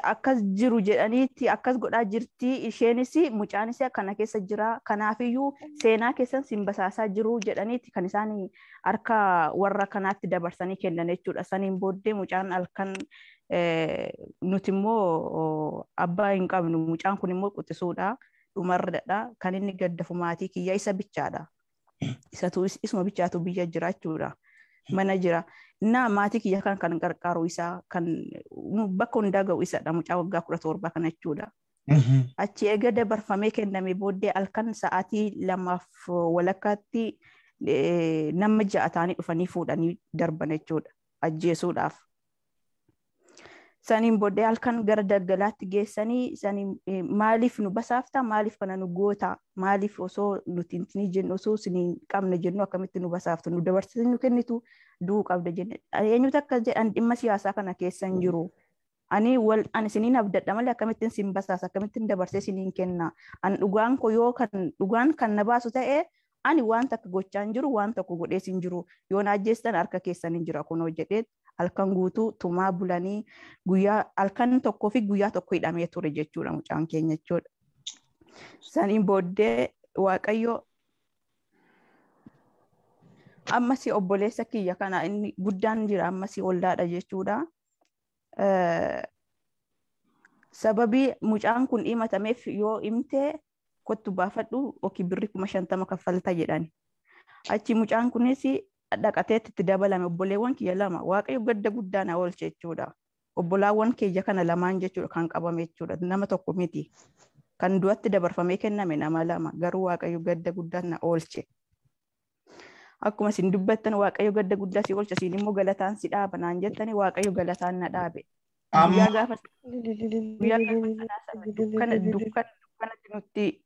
akkas jiru jedhaniitti akkas godhaa jirti isheenis mucaanis kana keessa jira kanaafiyyuu seenaa keessan sin basaasaa jiru jedhaniitti kan isaan harka warra kanaatti dabarsanii kennan jechuudha. Saniin booddee mucaan halkan nuti immoo abbaa hin qabnu mucaan kun immoo quxisuudha dhumarradha kan inni gaddafu maatii kiyya isa bichaadha. Isatu isuma bichaatu biyya jira jechuudha. Mana jira. Innaa maatii kiyya kan kan gargaaru isaa kan bakka hundaa ga'u isadha mucaa waggaa 17 kana jechuudha. Achi eega dabarfamee kenname booddee halkan sa'aatii 2:15 nama 6 ta'anii dhufanii fuudhanii darban jechuudha ajjeesuudhaaf. Saniin booddee halkan gara daggalaatti geessanii saniin maaliif nu basaafta maaliif kana nu goota maaliif osoo nuti hin jennu osoo isin qabna jennu akkamitti nu basaaftu nu dabarsitanii nu kennitu du'uu qabda jenne eenyutu akka jedhan dhimma siyaasaa kana keessa hin jiru. Ani wal ani isiniin abdadha malee akkamittiin sin basaasa akkamittiin dabarsee isiniin kenna an dhugaan koo yoo kan dhugaan kan na baasu ta'e ani waan takka gochaa hin jiru waan tokko godhees hin jiru yoo na ajjeestan harka keessan hin jira kunoo jedhee halkan guutuu tumaa bulanii guyyaa halkan tokkoo fi guyyaa tokko hidhamee ture jechuudha mucaan keenya jechuudha. Saniin booddee Waaqayyo ammas obboleessa kiyya kana inni guddaan jira ammas ollaadha jechuudha. Sababii mucaan kun himatameef yoo himtee kottu baafadhu yookiin birrii 50,000 kaffalta jedhani. Achi mucaan kunis dhaqateetti itti dabalame obboleewwan kiyya lama Waaqayyo gadda guddaa na oolche jechuudha. Obbolaawwan kiyya kana lamaan jechuudha kan qabame jechuudha nama tokko miti. Kan du'atti dabarfamee kenname nama lama garuu Waaqayyo gadda guddaa na oolche. Akkuma isin dubbattan Waaqayyo gadda guddaa si oolche isin immoo galataan si dhaaba naan jettani Waaqayyo galataan na dhaabe. Guyyaa gaafa sanaa sana dukkanatti nutti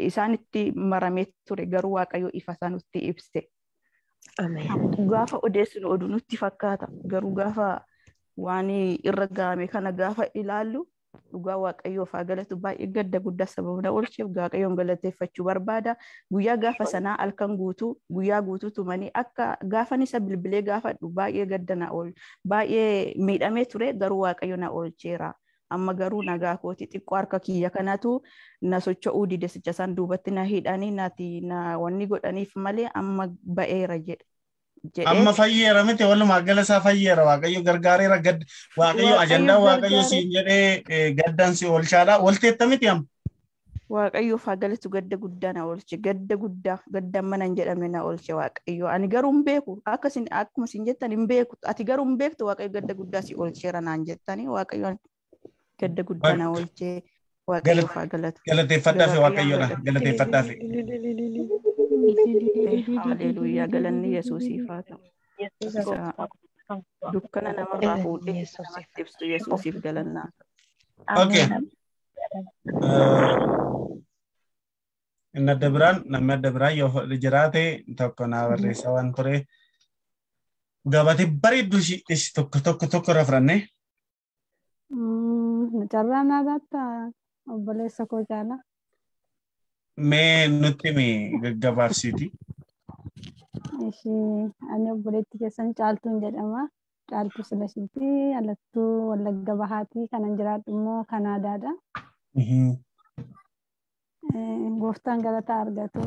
isaanitti maramee ture garuu Waaqayyo ifa isaa nutti ibse. Gaafa odeessinu oduu nutti fakkaata garuu gaafa waan irra gahame kana gaafa ilaallu dhugaa Waaqayyoof haa galatu baay'ee gadda guddaa sababa na oolcheef Waaqayyoon galateeffachuu barbaada. Guyyaa gaafa sanaa halkan guutuu guyyaa guutuu tumanii akka gaafan isa bilbilee gaafadhu baay'ee gadda na ool baay'ee miidhamee ture garuu Waaqayyo na oolcheera. Amma garuu nagaa kooti xiqqoo harka kiyya kanatu na socho'uu dide sicha isaan duubatti na hidhanii naati na wanni godhaniif malee amma ba'eera jedhe. Amma fayyeera miti walumaa gala isaa fayyeera Waaqayyo gargaareera gad Waaqayyo ajandaa Waaqayyo siin jedhee gaddaan si oolchaadha. Olteetta miti amma? Waaqayyoof haa galatu gadda guddaa na oolche gadda guddaa gadda mana hin jedhamne na oolche Waaqayyo ani garuu hin beeku akkasin akkuma isin jettan hin beeku ati garuu hin beektu Waaqayyo gadda guddaa si oolcheera naan jettanii Waaqayyo gadda guddaa na oolche Waaqayyoof haa galatu. Galateeffadhaa fi Waaqayyoodha. Galateeffadhaa fi. Haleluuyaa galanni Yesuusiif haa ta'u. Dukkana namarraa fuudhee namatti ibsu Yesuusiif galannaa. Okay. Inni adda biraan namni adda biraan yoo jiraate tokko naa barreessa waan ture. Gabatee bareedduu ishii tokko tokko tokko irra fudhannee. Carraa naa baattaa obboleessa koo caala. Mee nutti himi gaggabaabsiiti. Ishii ani obboleetti keessan Caaltuun jedhama. Caaltuu Silashiitti alattuu Wallagga Bahaatii kanan jiraadhu immoo Kanaadaadha. Gooftaan galataa argatu.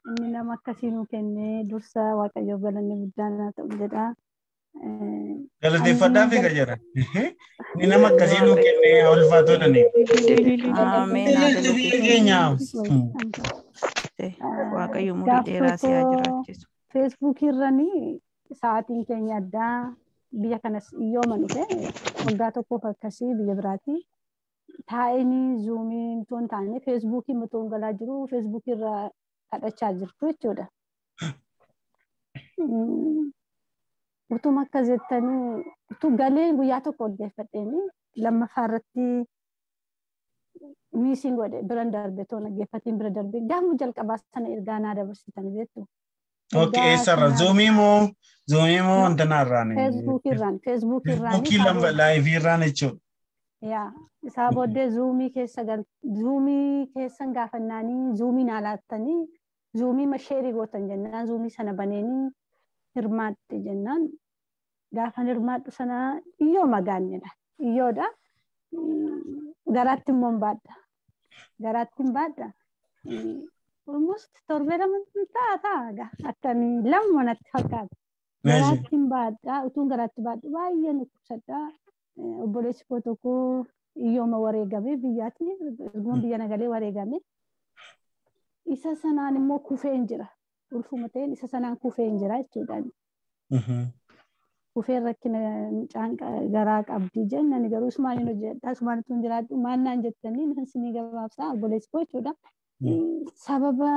Inni nama akkasii nuu kennee dursa Waaqayyoof galanni guddaan haa ta'u jedha. Galateeffadhaa fi jedha. Inni nama akkasii nuu kennee haa ulfaatu dhani. Ameen. Biyya keenyaaf. Waaqayyo umurii dheeraa si haa jiraachisu. Feesbuukii irranii sa'aatiin keenya addaa biyya kanas yooma dhufe waggaa tokkoof akkasii biyya biraati. Taa'anii zuumii otoo hin taane feesbuukii otoo hin galaa jiru feesbuukii irra kadhachaa jirtu jechuudha. Utuma akkas jettanii utuu galee guyyaa tokko dhaggeeffadheeni lammaffaa irratti miisiin godhe biran darbe otoo dhaggeeffatiin bira darbe gaafa jalqabaa sana ergaa naa dabarsitan beektu. Okay, eessarra? Zuumii moo zuumii moo wantanarraan? Feesbuukii irraan feesbuukii irraan. Feesbuukii lamba laayivii irraan jechuudha. Yaa isaa booddee zuumii keessa gal zuumii keessan gaafannaanii zuumii naa laattanii zuumii masheerii gootan jennaan zuumii sana baneenii hirmaadhe jennaan gaafan hirmaadhu sana iyyoo magaannedha iyyoodha garaatti immoo hin baadha garaatti hin baadha almost torbee lama ta'a ta'a akkamii lama natti fakkaata garaatti hin baadha utuun garaatti baadhu baay'ee dhukkubsadha. Obboleessi koo tokko iyyooma wareegame biyyaatti erguma biyya nagalee wareegame. Isa sanaan immoo kufeen jira. Ulfuma ta'een isa sanaan kufeen jira jechuudha. Kufeen rakkina mucaan garaa qabdi jennaan garuu isumaan hin hojjedha isumaan ittiin jiraadhu maal naan jettanii isinii gabaabsaa obboleessi koo jechuudha. Sababa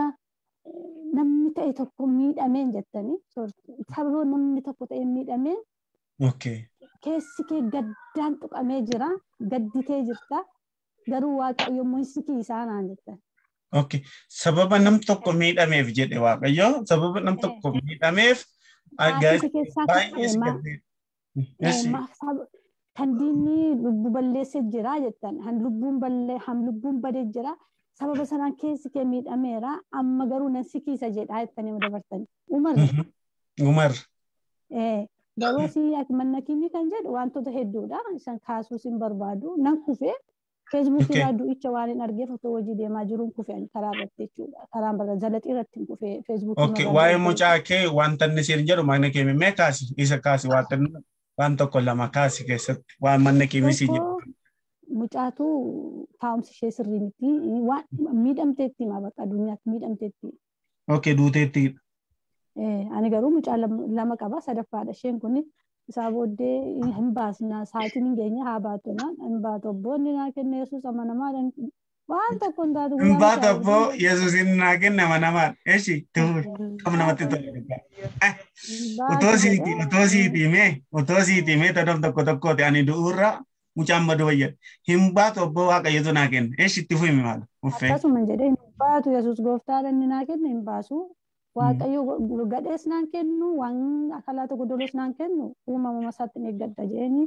namni ta'e tokko miidhameen jettanii sababa namni tokko ta'e miidhameen Keessi kee gaddaan tuqamee jira, gadditee jirta. Garuu Waaqayyo immoo si kiisaa naan jettan. Okay. Sababa nam tokko miidhameef jedhe Waaqayyo, sababa nam tokko miidhameef baay'ee si gaddee. Kan diinni lubbuu balleessee jira jettan, han lubbuun ballee, han lubbuun badee jira. Sababa sanaan keessi kee miidhameera, amma garuu nan si kiisa jedhaa jettanii dabartan. Umar. Umar. Garuu asii manna keenya kan jedhu wantoota hedduudha. Isaan kaasuus hin barbaadu. Nan kufee feesbuukii irraa du'icha waan hin argeef otoo hojii deemaa jiruun kufee karaa irratti jechuudha. Karaan bara zalaxii irratti hin kufee feesbuukii. Okay, waa'ee mucaa kee wanta inni siin jedhu mana kee mee kaasi isa kaasi waan tokko lama kaasi keessatti waan manna kee siin jedhu. Mucaatu taa'umsi ishee sirrii miti. Waan miidhamteetti maa bakka addunyaatti miidhamteetti. Okay, duuteetti. Ani garuu mucaa lama qaba sadaffaadha isheen kun isaa booddee hin baasna sa'aatiin hin geenye haa baatu naan hin baatu obboonni naa kenne Yesuus amanamaadha waan tokko hin taatu. Hin baatu abboo Yesuus inni naa kenne amanamaadha eeshi kam namatti tola. Otoo siitii mee tadam tokko tokkooti ani du'uurra mucaan madu wayya hin baatu abboo Waaqayyotu naa kenne eeshi itti fuumi maala. Akkasuma jedhee hin baatu Yesuus gooftaadha inni naa kenne hin baasu. Waaqayyo gadhees naan kennu waan akkalaa tokko dolos naan kennu uumama isaatti hin eeggadha jedhanii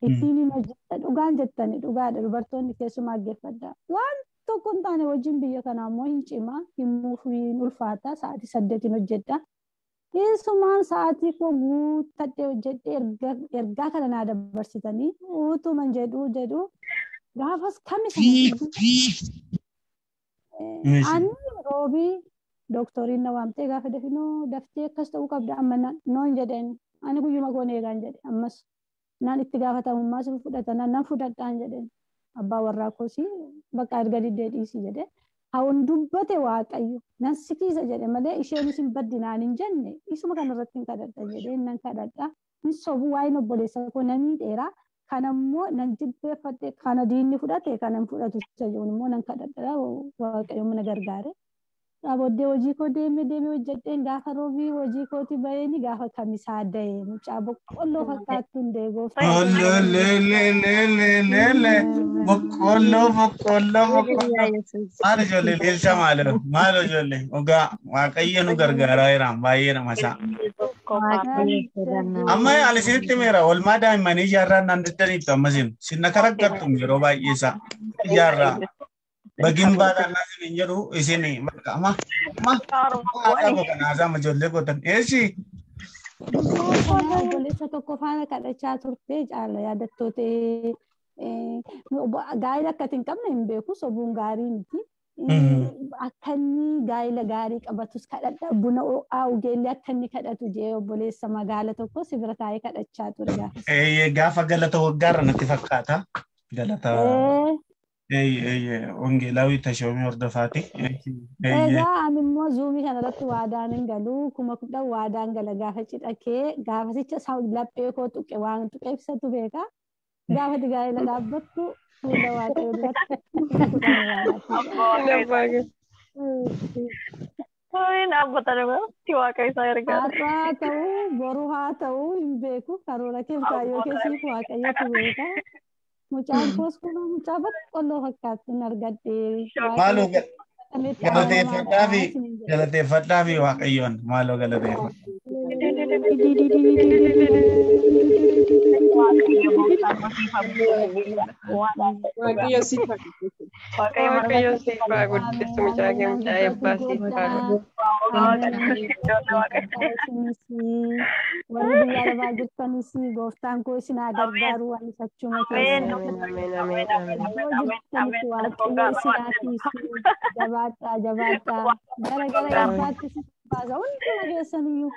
ittiin hin hojjedha dhugaan jettani dhugaadha dubartoonni keessumaa geeffadha. Waan tokko hin taane wajjin biyya kanaa immoo hin cimaa hin hin ulfaata sa'aatii 8 hojjedha. Keessumaan sa'aatii koo guuttadhee hojjedhee ergaa kana naa dabarsitanii utuman jedhu gaafas kami sana. Ani roobii Dooktoriin na waamtee gaafa dafinoo daftee akkas ta'uu qabda amma noon jedheen ani guyyuma koon eegaan jedhe ammas naan itti gaafatamummaa sin fudhata nan fudhadhaan jedheen abbaa warraa koosii Bakka erga diddee dhiisii jedhee. Hawan dubbate Waaqayyo nan sikiisa jedhe malee isheenis hin baddinaan hin jenne isuma kanarratti hin kadhadha jedhee nan kadhadha. Hin sobu waa'een obboleessa koo namni dheeraa kanammoo nan jilbeeffadhe kana diinni fudhate kana hin fudhatu isa jedhuun immoo nan kadhadha Waaqayyo mana gargaare. Booddee hojii koo deemee deemee hojjedheen gaafa roobii hojii kooti baheeni gaafa kamisaa da'e mucaa boqqolloo fakkaattu hin da'e gooftaa. Ololelelelele boqqolloo boqqolloo boqqolloo. Maal ijoollee leenca maaloo maal ijoollee dhugaa Waaqayyo nu gargaaraa jira baay'ee nama isaa. Amma ani isinitti himeera oolmaa daa'immanii ijaarraa naan daddaniittu amma isin sinna karaggattu yeroo baay'ee isaa ijaarraa. Bagin baadhaan isin hin jedhu isin bakka amma amma haasaa koo kana haasaa amma ijoollee gootan eessi. Obboleessa tokko faana kadhachaa turte caala yaadattoota gaa'ela akka hin qabne hin beeku sobuun gaarii miti. Akka inni gaa'ela gaarii qabatus kadhadha buna ho'aa ugeellee akka inni kadhatu jee obboleessa magaala tokko si bira taa'ee kadhachaa ture gaafa. Gaafa galata waggaarra natti fakkaata. Galata wangeelaawii Tashoomii Hordofaati. Egaa ani immoo zuumii kanarratti waadaan hin galu 10,000 waadaan gala gaafa cidha kee gaafasicha laphee koo tuqe waan tuqe ibsatu beeka. Gaafa gaa'ela dhaabbattu fuula Waaqayyoo duratti 10,000 Dhaabbatan Har'a haa ta'uu boru haa ta'uu hin beeku karoora kee kaayyoo keessiif Waaqayyotu beeka. Mucaan koos kun mucaa boqqolloo fakkaatti hin argadhe. Maaloo galateeffadhaa fi galateeffadhaa fi Waaqayyoon maaloo galateeffadhaa. Waaqayyo siif haa guddisu. Waaqayyo siif haa guddisu mucaa kee mucaa eebbaa siif haa godhu. Warri biyya arabaa jirtanis gooftaan koo isin haa gargaaru waan achuma keessa. Ameen ameen ameen. Iddoo jirtanitti Waaqayyo isin haa tiisu. Jabaadhaa jabaadhaa. Gara gara eebbaatti isin baasa hunduma keessaniyyuu.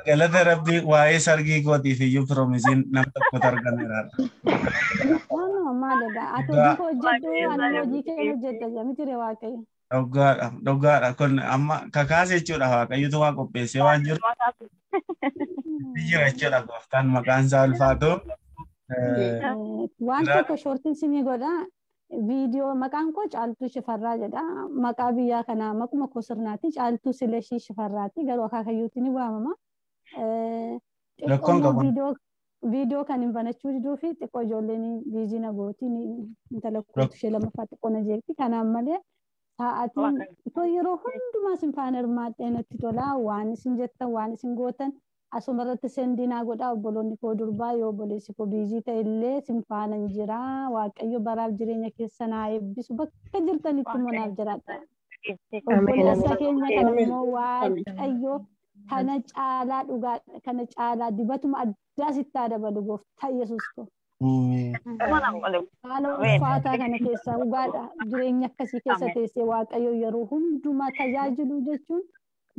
Galata Rabbii waa'ee sargii kootiif iyyuu piroomiziin nam tokkotu argameera. No, maal egaa ati hojii koo hojjedhu ani hojii kee hojjedha miti ree Waaqayyo. Dhugaadha dhugaadha kun amma kakaase jechuudha Waaqayyotu waa qopheessee waan jiru jira jechuudha gooftaan maqaan isaa ulfaatu. Waan tokko shoortiin sinii godha. Viidiyoo maqaan koo Caaltuu Shifarraa jedha. Maqaa biyyaa kanaa maquma koo sirnaati. Caaltuu Silashii Shifarraati. Garuu akaakayyuutti ni waamama. Rakkoon qabu. Viidiyoo kan hin banachuu diduu fi xiqqoo ijoolleen biizii na gooti intala kootu ishee lammaffaa xiqqoo na jeeqti. Kanaan malee sa'aatiin itoo yeroo hundumaa isin faana hirmaadhee natti tola. Waan isin jettan waan isin gootan asuma irratti sendinaa godhaa obboloonni koo durbaa yoo obboleessi koo biizii ta'e illee isin faana hin jira. Waaqayyo baraaf jireenya keessa naa eebbisu bakka jirtanitti immoo naaf jiraadha. Obboleessa keenya kana immoo Waaqayyo kana caalaa dhugaa kana caalaa dibatuma addaa sitti haa dabalu gooftaa Yesuus koo. Haala ulfaataa kana keessa dhugaadha jireenya akkasii keessa teessee Waaqayyo yeroo hundumaa tajaajilu jechuun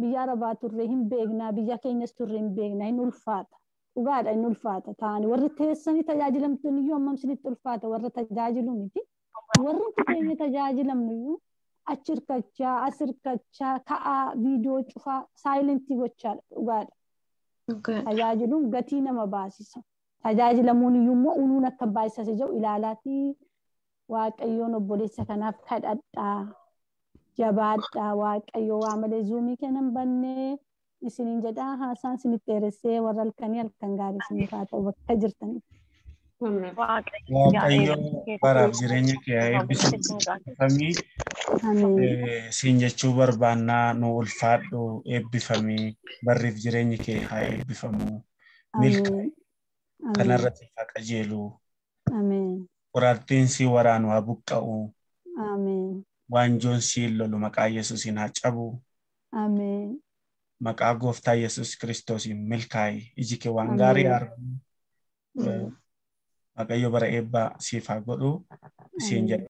biyya arabaa turre hin beeknaa biyya keenyas turre hin beeknaa hin ulfaata. Dhugaadha hin ulfaata ta'anii warri teessanii tajaajilamtan iyyuu hammam isinitti ulfaata warra tajaajilu miti. Warri keenya tajaajilamnu iyyuu achi hirkachaa as hirkachaa ka'aa viidiyoo cufaa saayilentii gochaadha dhugaadha. Tajaajiluun gatii nama baasisa. Tajaajilamuun iyyuu immoo unuun akka baay'isase jedhu ilaalaatii Waaqayyoon obboleessa kanaaf kadhadhaa. Jabaadhaa Waaqayyo waa malee zuumii kennan bannee isiniin jedhaa haasaan isinitti dheeressee warra halkanii halkan gaarii isiniif haa ta'u bakka jirtanitti. Waaqayyo baraaf jireenya kee haa eebbisu. Eebbifamii siin jechuu barbaannaa nu ulfaadhu eebbifamii barriif jireenyi kee haa eebbifamu. Milkaa'e kanarratti haa qajeelu. Qoraattiin si waraanu haa buqqa'u. Waanjoon siin lolu maqaa Yesuusiin haa cabu. Maqaa gooftaa Yesuus Kiristoosiin milkaa'i. Iji kee waan gaarii haa argu. Waaqayyo bara eebbaa siif haa godhu. Siin jedha.